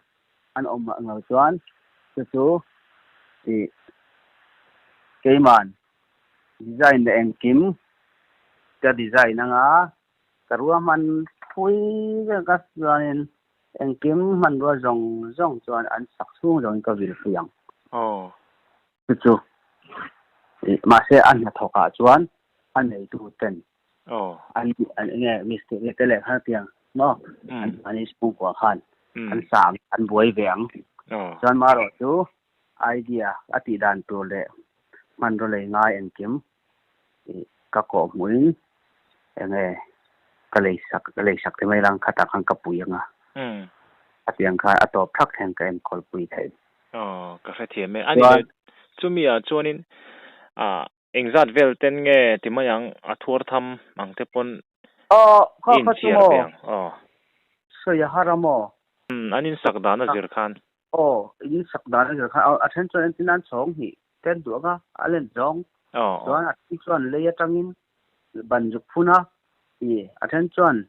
an awm ang lo chuan chu chu i keiman design leh engkim ka design anga ka ruahman phui vel ka chuanin Engkim hmanrua zawng zawng chuan an sak chhung zawngin ka vil fui ang. Aw. Chu chu. Mahse a hnathawkah chuan a neitu ten Aw. an an enge mistiri te leh kha tiang maw an mahni chhungkua khan an sa ang an buai ve ang. Aw. Chuan marawh chu idea a tih dan tur leh hmanraw lei ngai engkim ka kawh hmuhin enge ka lei sak ka lei sak te mai lang khatah khan ka pui anga a tiang khan a tawp thak hian ka enkawl pui thei. Aw ka hrethiam e. Ani leh chumi ah chuanin ah engzat vel ten nge ti mai ang a thuar tham ang te pawn Aw kha in kha chu chhiar maw ve ang aw. Sawi a har a maw? An in sak dan a zir khan. Aw in sak dan a zir khan a then chuan entin an chhawng hnih Ten duh anga a len zawng chuan a then chuan lei atangin ban zuk phun a, ih a then chuan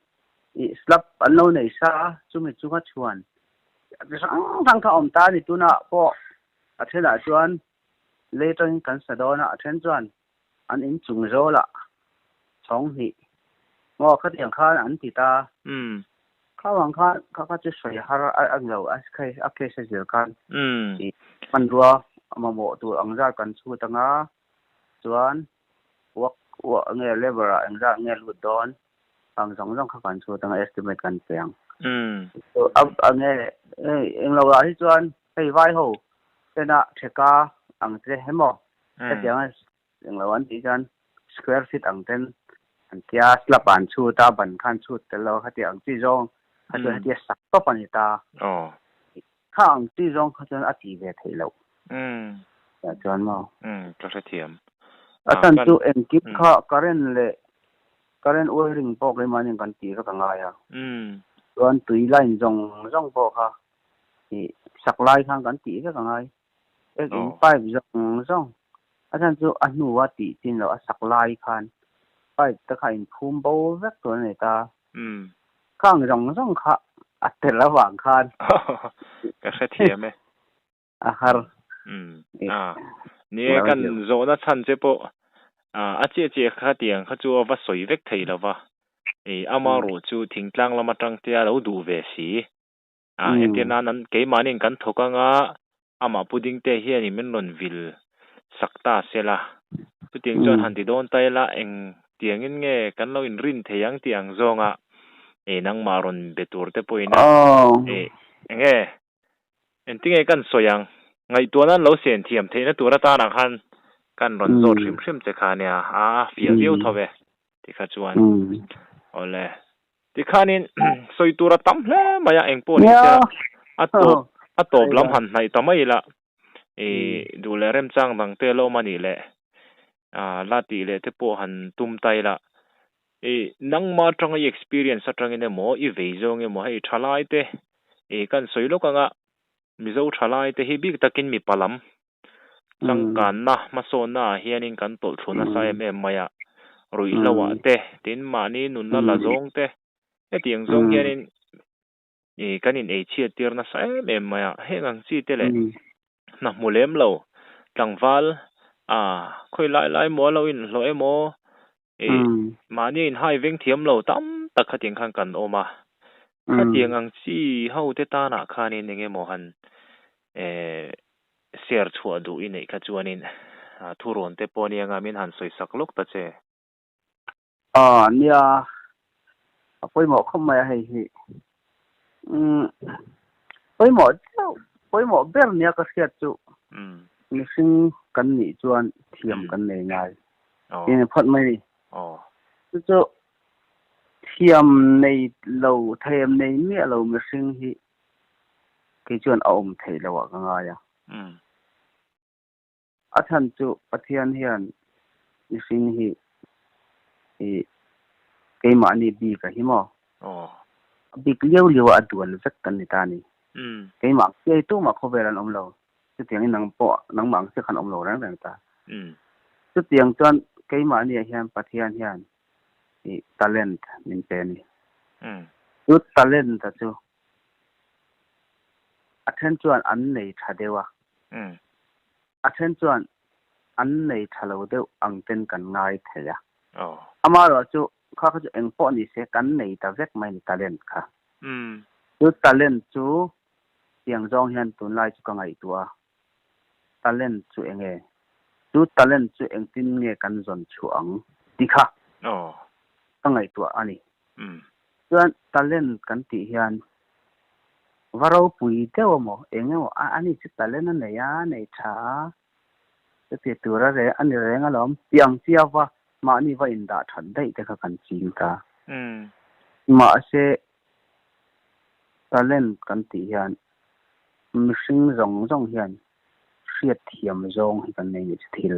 ih slab an lo nei sa a, chumi chunga chhuan chi hrang hrang kha a awm ta a ni. Tunah pawh a thenah chuan lei atangin kan sa dawn a, a then chuan an inchung zawlah chhawng hnih maw khatiang khan an ti ta. Kha vang khan kha kha chu sawi har a ni lo a a case a zir khan i hmanrua mamawh tur ang zat kan chhut anga chuan work nge labour ah engzat nge lut dawn ang zawng zawng kha kan chhut anga estimate kan pe ang. A nge englo ah hi chuan hei vai ho tena theka ang che hemaw hetiang a Englo an tih chuan square feet ang ten an tia slab ah an chhut a, ban kha an chhut tel lo a khatiang ang chi zawng kha chuan hetia sak tawp a ni ta. Kha ang chi zawng kha chuan a tih ve theih loh. Tah chuan maw? Ka hrethiam. A chhan chu engkim kha current leh current wiring pawh keimahni kan tih vek a ngai a. Chuan tui line zawng zawng pawh kha ih sak lai khan kan tih vek a ngai. Ek in pipe zawng zawng a chhan chu a hnu a tih chin loh a sak lai khan pipe te kha in phum bo vek tur a ni ta. Khang zawng zawng kha a tel avang khan. Ka hrethiam e. A har. A ni e kan zawhna chhan che pawh a chiah chiah kha tiang kha chu a va sawi vek thei lo va. Ama ruh chu thingtlang lam atang te a lo duh ve si. A entir nan an keimahniin kan thawk anga amah pudding te hianin min rawn vil sak ta se la. Chutiang chuan han ti dawn ta ila eng tiangin nge kan lo inrin thei ang tih ang zawnga eh nangmah rawn be tur te pawhin a eh enge engtinge kan sawi ang ngaihtuahna an lo sen thiam theihna tur atanah khan kan rawn zawt hrim hrim che kha nia a fiah viau tho ve tikha chuan awle. Tikhanin sawi tur a tam hle mai a, engpawh ni se a tawp a tawp lam han hnaih ta mai ila ih duh leh remchang dang te la awm a nih leh ah la tih leh te pawh han tum ta ila ih nangma atanga i experience atangin emaw i vei zawng emaw hei thalai te ih kan sawi lawk anga Mizo thalai te hi bik takin mipa lam changkanna hmasawnna ah hianin kan tawlh thlu nasa em em mai a. Ruihhlo ah te, tin mahni nunna la zawng te, hetiang zawng hianin i kan in ei chhiat tir nasa em em mai a, heng ang chi te leh hna hmu lem lo tlangval a khawi lai lai maw a lo inhlawh emaw i mahni a inhai veng thiam lo tam tak khatiang khan kan awm a, khatiang ang chi ho te tanah khanin eng emaw han eh share chhuah duh i neih kha chuanin thurawn te pawh ania nga min han sawi sak lawk ta che. Aw nia, a pawimawh khawp mai a hei hi. Umm pawimawh deuh, pawimawh ber nia ka hriat chu mihring kan nih chuan thiam kan nei ngai tih ni phawt mai ni. Chu chu thiam nei lo, thiam nei miah lo mihring hi kei chuan a awm theih loh ah ka ngai a. A chhan chu Pathian hian mihring hi i keimahni bik a hi maw? A bik liau liau a a duan vek kan ni ta a ni. Keimah ang chiai tumah khawvel an awm lo. Chutiangin nang pawh nangmah ang chiah khan awm lo reng reng ta. Chutiang chuan keimahniah hian Pathian hian i talent min pe a ni. Chu talent a chu A then chuan an nei tha deuh a, a then chuan an nei tha lo deuh ang ten kan ngai thei a. Amaherawhchu kha kha chu eng pawh ni se kan nei ta vek mai ni talent kha. Chu talent chu tiang zawng hian tunlai chu ka ngaihtuah a, talent chu eng nge? Chu talent chu engtin nge kan zawn chhuah ang tih kha ka ngaihtuah a ni. Chuan talent kan tih hian va ropui deuh emaw eng emaw a ani chu talent a nei a, a nei tha a, chuti tur a a ni reng alawm tih ang chi ava mahni va indah that daih te kha kan ching ta. Mahse talent kan tih hian mihring zawng zawng hian hriatthiam zawng hi kan nei ni chu thil.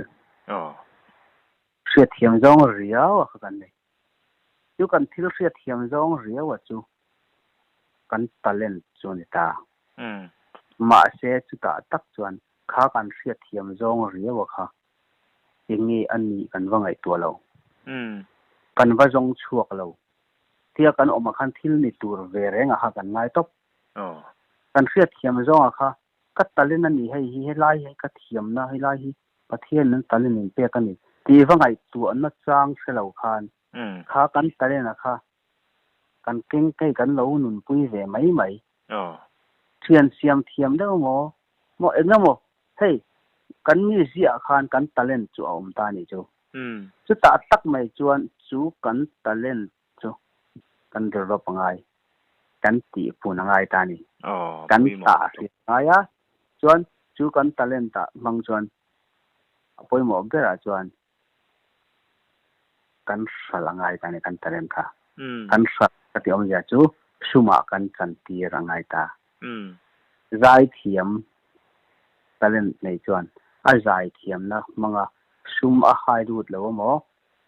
Hriatthiam zawng riau a kha kan nei. Chu kan thil hriatthiam zawng riau a chu kan talent chu a ni ta. Mahse chutah tak chuan kha kan hriatthiam zawng riau a kha eng nge a nih kan va ngaihtuah lo. Kan va zawng chhuak lo. Tia kan awmah khan thil ni tur ve reng ah kha kan ngai tawp. Kan hriatthiam zawng ah kha ka talent a ni hei hi, helai hi ka thiamna, helai hi Pathian an talent in pek a ni tih va ngaihtuahna chang hre lo khan kha kan talent-a kha kan keng kei kan lo nunpui ve mai mai. Thian siam thiam deuh maw? Maw eng emaw hei kan mi ziah khan kan talent chu a awm ta a nih chu. Chutah tak mai chuan chu kan talent chu kan develop a ngai, kan tihpun a ngai ta a ni. Kan tah a hriat a ngai a, chuan chu kan talent ah hmang chuan a pawimawh berah chuan kan hralh a ngai ta a ni, kan talent kha. Kan hralh ka tih awmzia chu sumah kan chantir a ngai ta. Zaithiam talent nei chuan a zaithiamna hmanga sum a hai lut lo emaw,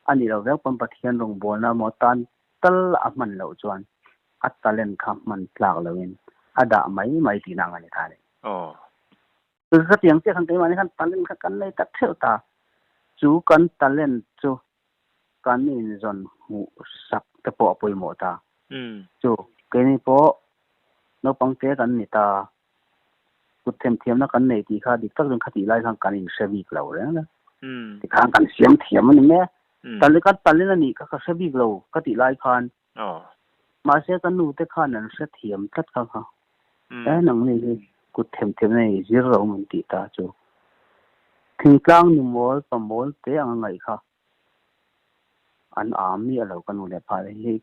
a nih loh vek pawn Pathian rawngbawlna emaw tan tal a hman loh chuan a talent kha hman tlak loin a dah mai mai tihna ang a ni ta a ni. Ka tiang chiah khan keimahni khan talent kha kan nei ta theuh ta. Chu kan talent chu kan inzawn hmuh sak te pawh a pawimawh ta. Chu keini pawh naupang te kan ni ta, kut themthiamna kan nei tih kha dik tak chuan khatih lai khan kan inhre bik lo reng a. Tikhan kan siam thiam a ni mai a. Talent ka talent a nih kha ka hre bik lo ka tih lai khan mahse ka nu te khan an hre thiam tlat kha kha. E nangni hi kut themthiamna i zir lo min tih ta chu. Thingtlang nu mawl pa mawl te ang a ngaih kha an am miah lo ka nu leh pa te hi.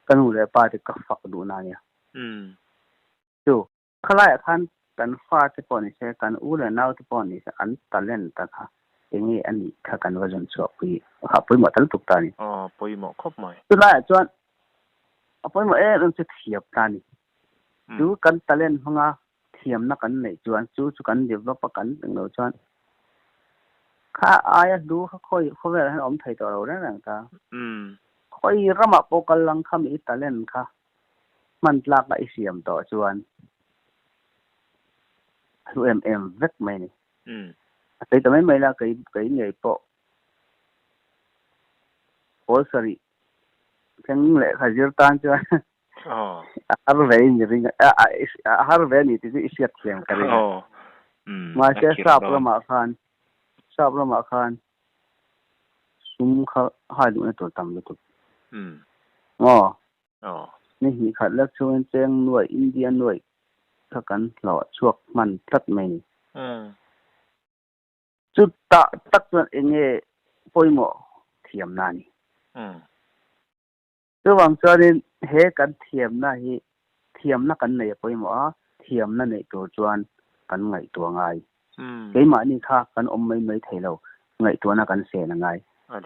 Ka nu leh pa te ka fak duhna a nia. Chu khalaiah khan kan fate pawh ni se, kan u leh naute pawh ni se an talent ta kha eng nge a nih kha kan va zawn chhuah pui kha pawimawh tal tuk ta a ni. Aw pawimawh khawp mai. Chulaiah chuan a pawimawh em em chu thiam ta a ni. Chu kan talent hmanga thiamna kan neih chuan chu chu kan develop a kan eng lo chuan kha aia hlu kha khawi khawvelah hian a awm thei tawh lo reng reng ta. Khawi ramah pawh kal lang kha mi i talent kha hman tlak a i siam tawh chuan a hlu em em vek mai a ni. A sawi ta mai mai la kei kei ngei pawh. Pawl sarih thleng lehkha zir tan chuan a har ve in i ring a, a har ve a ni tih chu i hriat thiam ka ring a. Mahse sap ramah khan sap ramah khan sum kha hai duhna tur tam lutuk. Maw? Ni hnih khat lek chhungin cheng nuaih India nuaih kha kan hlawh chhuak hman tlat mai ni. Chutah tak chuan eng nge pawimawh thiamna a ni. Chuvang chuanin he kan thiamna hi thiamna kan nei a pawimawh a, thiamna neih tur chuan kan ngaihtuah ngai. Keimahni kha kan awm mai mai thei lo, ngaihtuahna kan sen a ngai.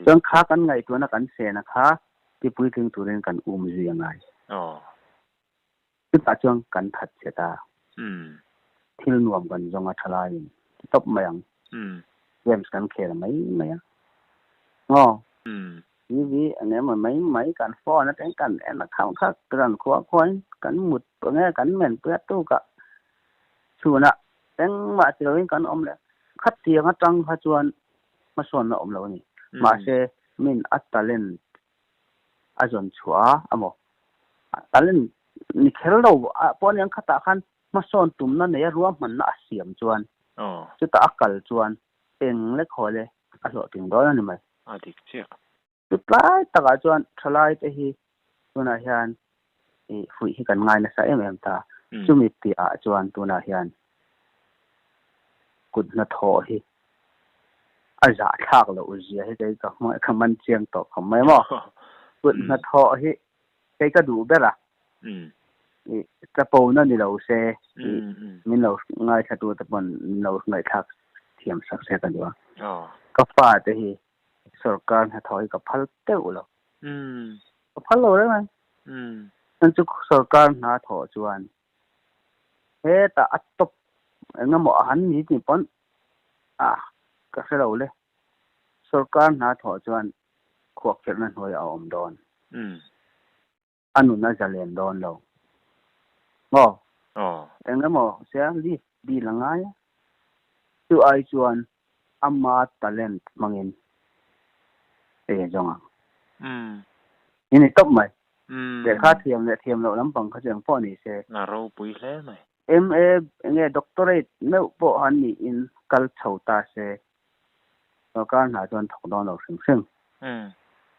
Chuan kha kan ngaihtuahna kan sena kha tipuitling turin kan um zui a ngai. Chutah chuan kan that che ta. Thil nuam kan zawng a tha laiin ti tawp mai ang. Games kan khel mai mai a. Ngaw. TV eng emaw mai mai kan phone atang kan en a kham kha kan khua khuain kan mut nge kan men pui a tukah chhunah engmah ti loin kan awm leh. Khatiang atang kha chuan hmasawnna awm lo a ni. Mahse min a talent a zawn chhuah a amaw a talent ni kher lo pawh aniang khatah khan hmasawn tumna neia ruahmanna a siam chuan chutah a kal chuan eng lek haw le a hlawhtling dawn a ni mai. A dik chiah. Chu tlai takah chuan thalai te hi tunah hian ih fuih hi kan ngai nasa em em ta. Chumi piahah chuan tunah hian kut hnathawh hi a zahthlak loh zia hi kei ka ka man chiang tawh khawp mai maw. Kut hnathawh hi kei ka duh ber a, ih chapona ni lo se ih min lo ngaithla tu te pawn min lo ngaihthlak thiam sak se ka duh a. Ka fa te hi sorkar hnathawh hi ka phal teuh lo. Ka phal lo reng mai. Chuan chu sorkar hna thawh chuan Hetah a top eng emaw a han ni tih pawn a ka hre lo le. Sorkar hna thawh chuan khuahkhirhna hnuaiah a awm dawn. A nun a zalen dawn lo. Maw? Eng emaw sia leave dil a ngai a. Chu ai chuan ama talent hmangin ei a zawng ang. I ni tawp mai. Lehkha thiam leh thiam loh lampang kha chu eng pawh ni se. A ropui hle mai. MA enge doctorate meuh pawh han niin kal chho ta se sorkar hna chuan thawk dawn lo hrim hrim.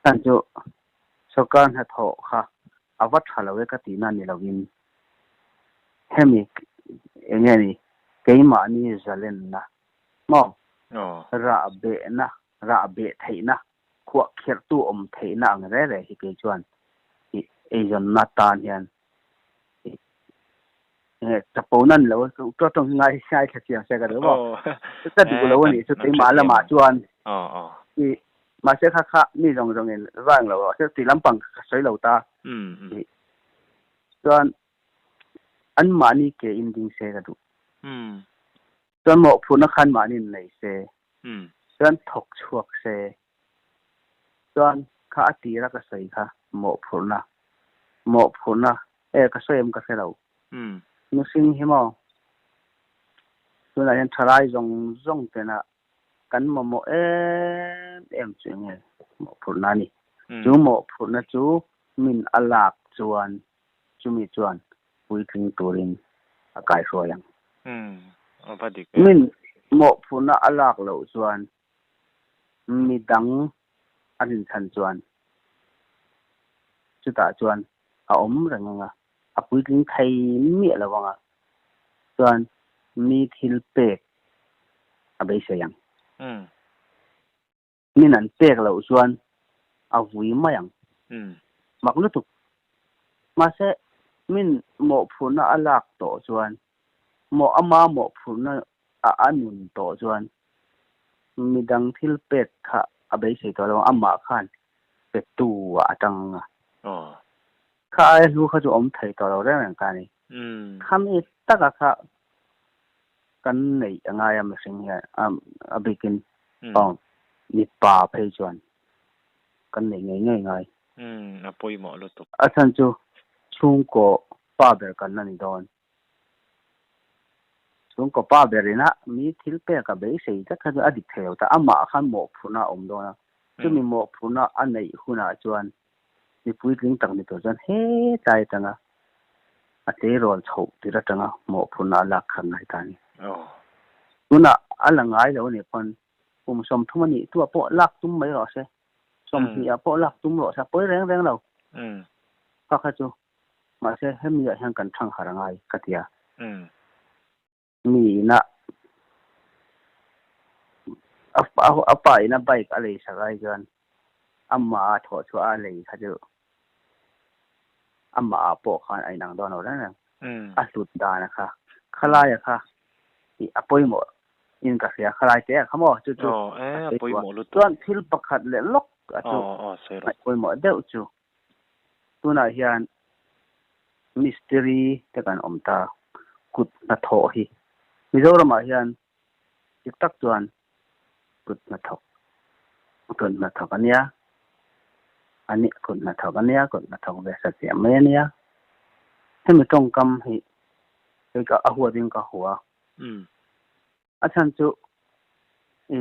Chhan chu sorkar hnathawh kha a va tha lo e ka tihna ni lovin hemi enge ni keimahni zalenna maw rah behna rah beh theihna khuahkhirhtu awm theihna ang reh reh hi kei chuan i eizawnna tan hian i nge chapona ni lo a tawng hi ngai ngaithla chiang se ka duh maw ka duh lo a nih chu keimah lamah chuan i mahse kha kha mi zawng zawngin vang lo a ti lampang ka sawi lo ta i chuan anmahni ke in ding se ka duh chuan mawhphurhna khan mahni nei se Chuan thawk chhuak se. Chuan kha a tira ka sawi kha mawhphurhna. Mawhphurhna e ka sawi em ka hre lo. Mihring hi maw tunah hian thalai zawng zawng tena kan mamawh em em chu enge mawhphurhna a ni. Chu mawhphurhna chu min a lak chuan chumi chuan puitling turin a kaihruai ang. Min mawhphurhna a lak loh chuan midang a rinchhan chuan chutah chuan a awm reng ang a, a puitling thei miah lo ang a, chuan mi thil pek a beisei ang. Min an pek loh chuan a vui mai ang. Mak lutuk. Mahse, min mawhphurhna a lak tawh chuan, mawh ama mawhphurhna a a nun tawh chuan midang thil pek kha a beisei tawh lo ang, amah khan petu ah a tang ang a. Kha aia hlu kha chu awm thei tawh lo reng reng ta a ni. Khami taka kha kan neih a ngai a mihring hian a bikin aw mipa phei chuan kan neih ngei ngei ngai. Umm a pawimawh lutuk. A chhan chu chhungkaw pa ber kan la ni dawn. Chhungkaw pa ber ina mi thil pek a beisei tlat kha chu a dik thei lo ta. Amah khan mawhphurhna a awm dawn a. Chumi mawhphurhna a neih hunah chuan mi puitling tak ni tur chuan hetlai atanga a tleirawl chhoh tir atanga mawhphurhna a lak kha ngai ta a ni. Tunah a la ngai lo a nih pawn kum 30 a nih tuah pawh lak tum mai rawh se, 20 ah pawh lak tum rawh se, a pawi reng reng lo. Kha kha chu mahse hemi ah hian kan thang harh a ngai ka ti a. Mi ina a pa ina bike a lei sak ai chuan amah a thawh chhuah a lei kha chu amah ah pawh khan a inang dawn lo reng reng. A hlut dan a kha khalai a kha a pawimawh in ka hria khalai te a kha maw chu chu a chuan thil pakhat leh lawk a chu pawimawh deuh chu Tunah hian mistiri te kan awm ta, kut hnathawh hi. Mizoramah hian dik tak chuan kut hnathawk, kut hnathawk a nia, a nih kut hnathawk a nia, kut hnathawk ve sa chiah mai a nia. Hemi tawngkam hi kei ka a huatin ka hua. A chhan chu i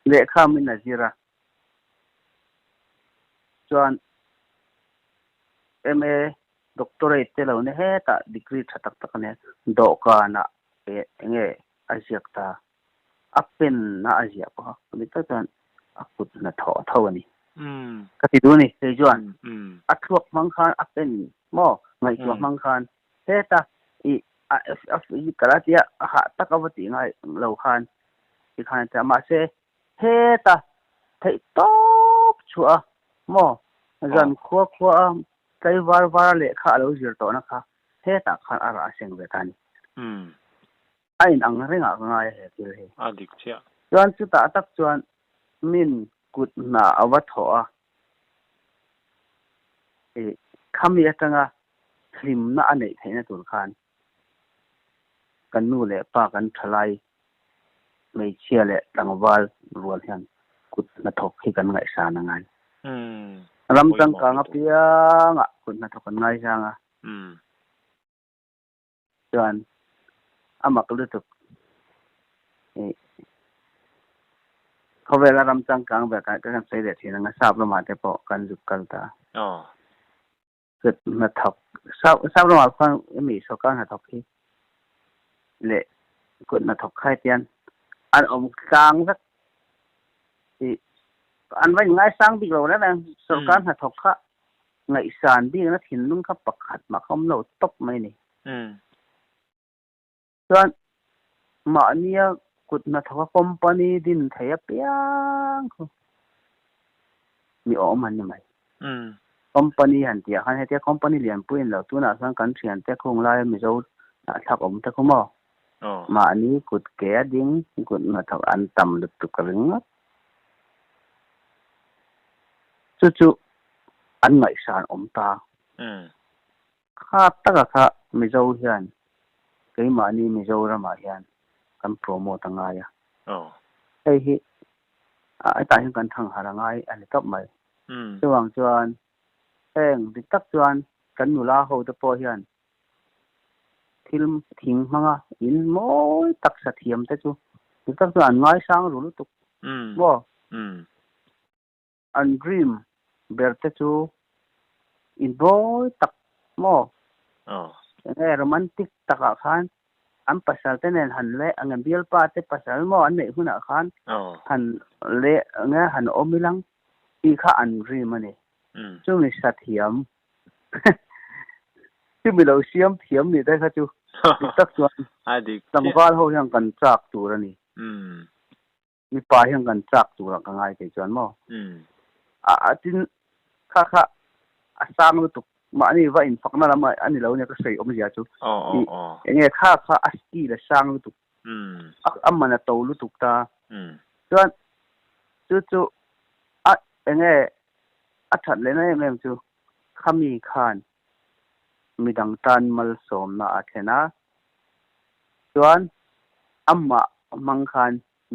lehkha min a zir a, chuan MA doctorate te lo ni hetah degree tha tak tak a nia, dawhkanah enge a ziak ta, a pen a a ziah pawh a, chumi tak chuan a kut hnathawh tho a ni. Ka ti duh a ni, kei chuan a thluak hmang khan a pen maw ngaihtuah hmang khan heta i a a kal a tia a hah tak a va tih ngai lo khan tikhan a ti a, mahse Heta theih tawp chhuah a maw? Zan khua khua a tlai var var a lehkha a lo zir tawhna kha hetah khan a rah a seng ve ta a ni. A in ang rengah ka ngai a he thil hi. A dik chiah. Chuan chutah tak chuan min kut hna a va thawh a, i khami atanga hlimna a neih theihna tur khan kan nu leh pa kan thalai hmeichhia leh tlangval rual hian kut hnathawk hi kan ngaihsan a ngai. Ram changkang apiangah kut hnathawk an ngaisang a. Chuan a mak lutuk khawvela ram changkang ber kan kan sawi leh thin ang a, sap lamah te pawh kan zuk kal ta. Kut hnathawk sap sap ramah khuan hemi sorkar hnathawk hi leh kut hnathawk khai te hian an awm tlang vek tih an va inngaisang bik lo reng reng. Sorkar hnathawk kha ngaihsan bikna thinlung kha pakhat mah kha awm lo tawp mai a ni. Chuan mahnia kut hnathawka company din thei apiang khu mi awm an ni mai. Company han tih ah khan hetia company lianpui an lo tunah chuan kan thiante khung laia Mizo hnah thlak awm te khu maw? Mahni kut ke a ding kut hnathawk an tam lutuk ringawt. Chu chu an ngaihsan awm ta. Kha taka kha Mizo hian keimahni Mizoramah hian kan promote a ngai a. Hei hi hetah hian kan thangharh a ngai a ni tawp mai. Chuvang chuan heng dik tak chuan kan nula ho te pawh hian thil thing hmanga in mawi tak sa thiam te chu dik tak chuan an ngaisang ru lutuk maw? An dream ber te chu inbawi tak maw? Enge romantic takah khan an pasal te nen han leh ang em bialpa te pasal maw an neih hunah khan han leh enge han awm ilang tih kha an dream a ni. Chumi sa thiam chumi lo siam thiam nih te kha chu dik tak chuan tlangval ho hian kan chak tur a ni. Mipa hian kan chak turah ka ngai thei chuan maw? A tin kha kha a sang lutuk mahni va infakna lam a ni lo nia ka sawi awmzia chu. Enge kha kha a skill a sang lutuk a man a to lutuk ta. Chuan chu chu a enge a that lehna em em chu khami khan midang tan malsawmna a thlen a, chuan amah hmang khan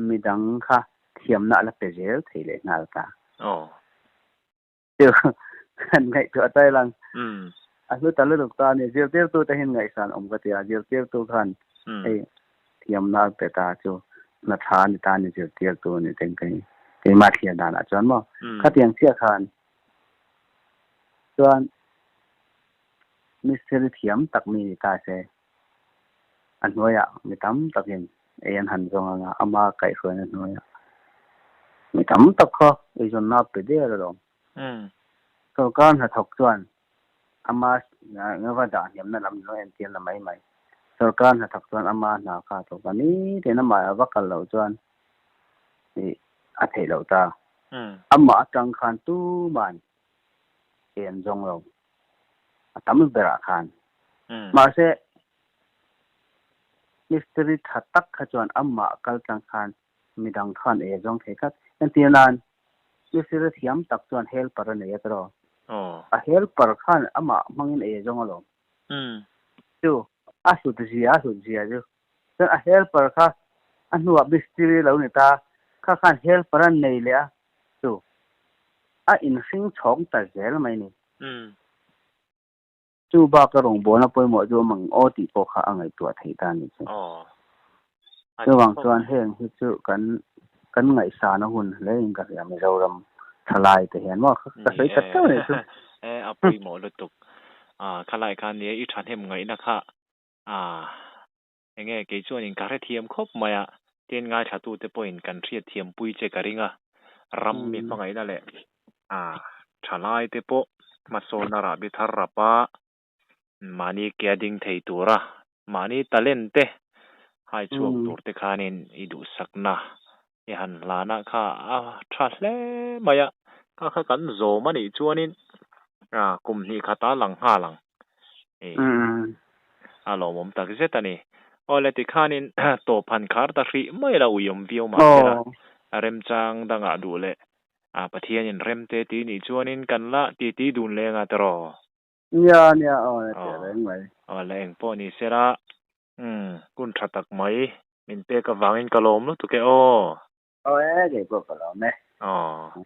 midang kha thiamna a la pe zel thei leh nghal ta. Chu kan ngaihtuah ta ilang a hlu ta lutuk ta a ni. Zirtirtu te hian ngaihsan awm ka ti a, zirtirtu khan hei thiamna a pe ta chu hna tha a ni ta a ni zirtirtu a ni teng ka ni. Keimah thlir danah chuan maw. Khatiang chiah khan chuan mistiri thiam tak mi ni ta se, a hnuaiah mi tam takin ei an han zawng anga ama kaihhruaina hnuaiah mi tam tak kha eizawnna pe der alawm. Sorkar hnathawk chuan ama va dah hniamna lam lo entir na mai mai. Sorkar hnathawk chuan ama hna kha a thawk a, nitin amah a va kal loh chuan a theih loh ta. Amah atang khan tuman ei an zawng lo, a tam berah khan. Mahse, mistiri tha tak kha chuan amah kal tlang khan midang khan ei a zawng thei tlat. Entir nan, mistiri thiam tak chuan helper a nei a tiraw? A helper khan amah hmangin ei a zawng alawm. Chu a hlut zia a hlut zia chu. Chuan a helper kha a hnuah mistiri lo ni ta, kha khan helper a nei leh a, chu a inhring chhawng ta zel mai ni. Chu baka rawngbawlna pawimawh chu awm ang aw tih pawh kha a ngaihtuah theih ta a nih chu. Chuvang chuan heng hi chu kan kan ngaihsana hun hle in ka hria Mizoram thalai te hian maw ka sawi that teuh a nih chu. E a pawimawh lutuk. Khalai khan nia i thahnem ngaihna kha Enge kei chuanin ka hrethiam khawp mai a, tin ngaithlatute pawhin kan hriatthiam pui che ka ring a, ram mi hmangaihna leh thalaite pawh hmasawnna rahbi thar rapa mahni ke a ding thei tura mahni talent te hai chhuak tur te khanin i duhsakna i han hlana kha a tha hle mai a, kha kha kan zawm a nih chuanin kum hnih khata lang nghal ang a lawmawm tak zet a ni. Aw le tikhanin tawp han khar ta hrih mai la uiawm viau mah se la remchang dangah duh leh Pathianin remte tih nih chuanin kan la titi dun leng a tiraw? Nia nia aw le teh reng mai. Aw le engpawh ni se la hun tha tak mai min pek avangin ka lawm lutuk e aw. Aw e kei pawh ka lawm e. Aw.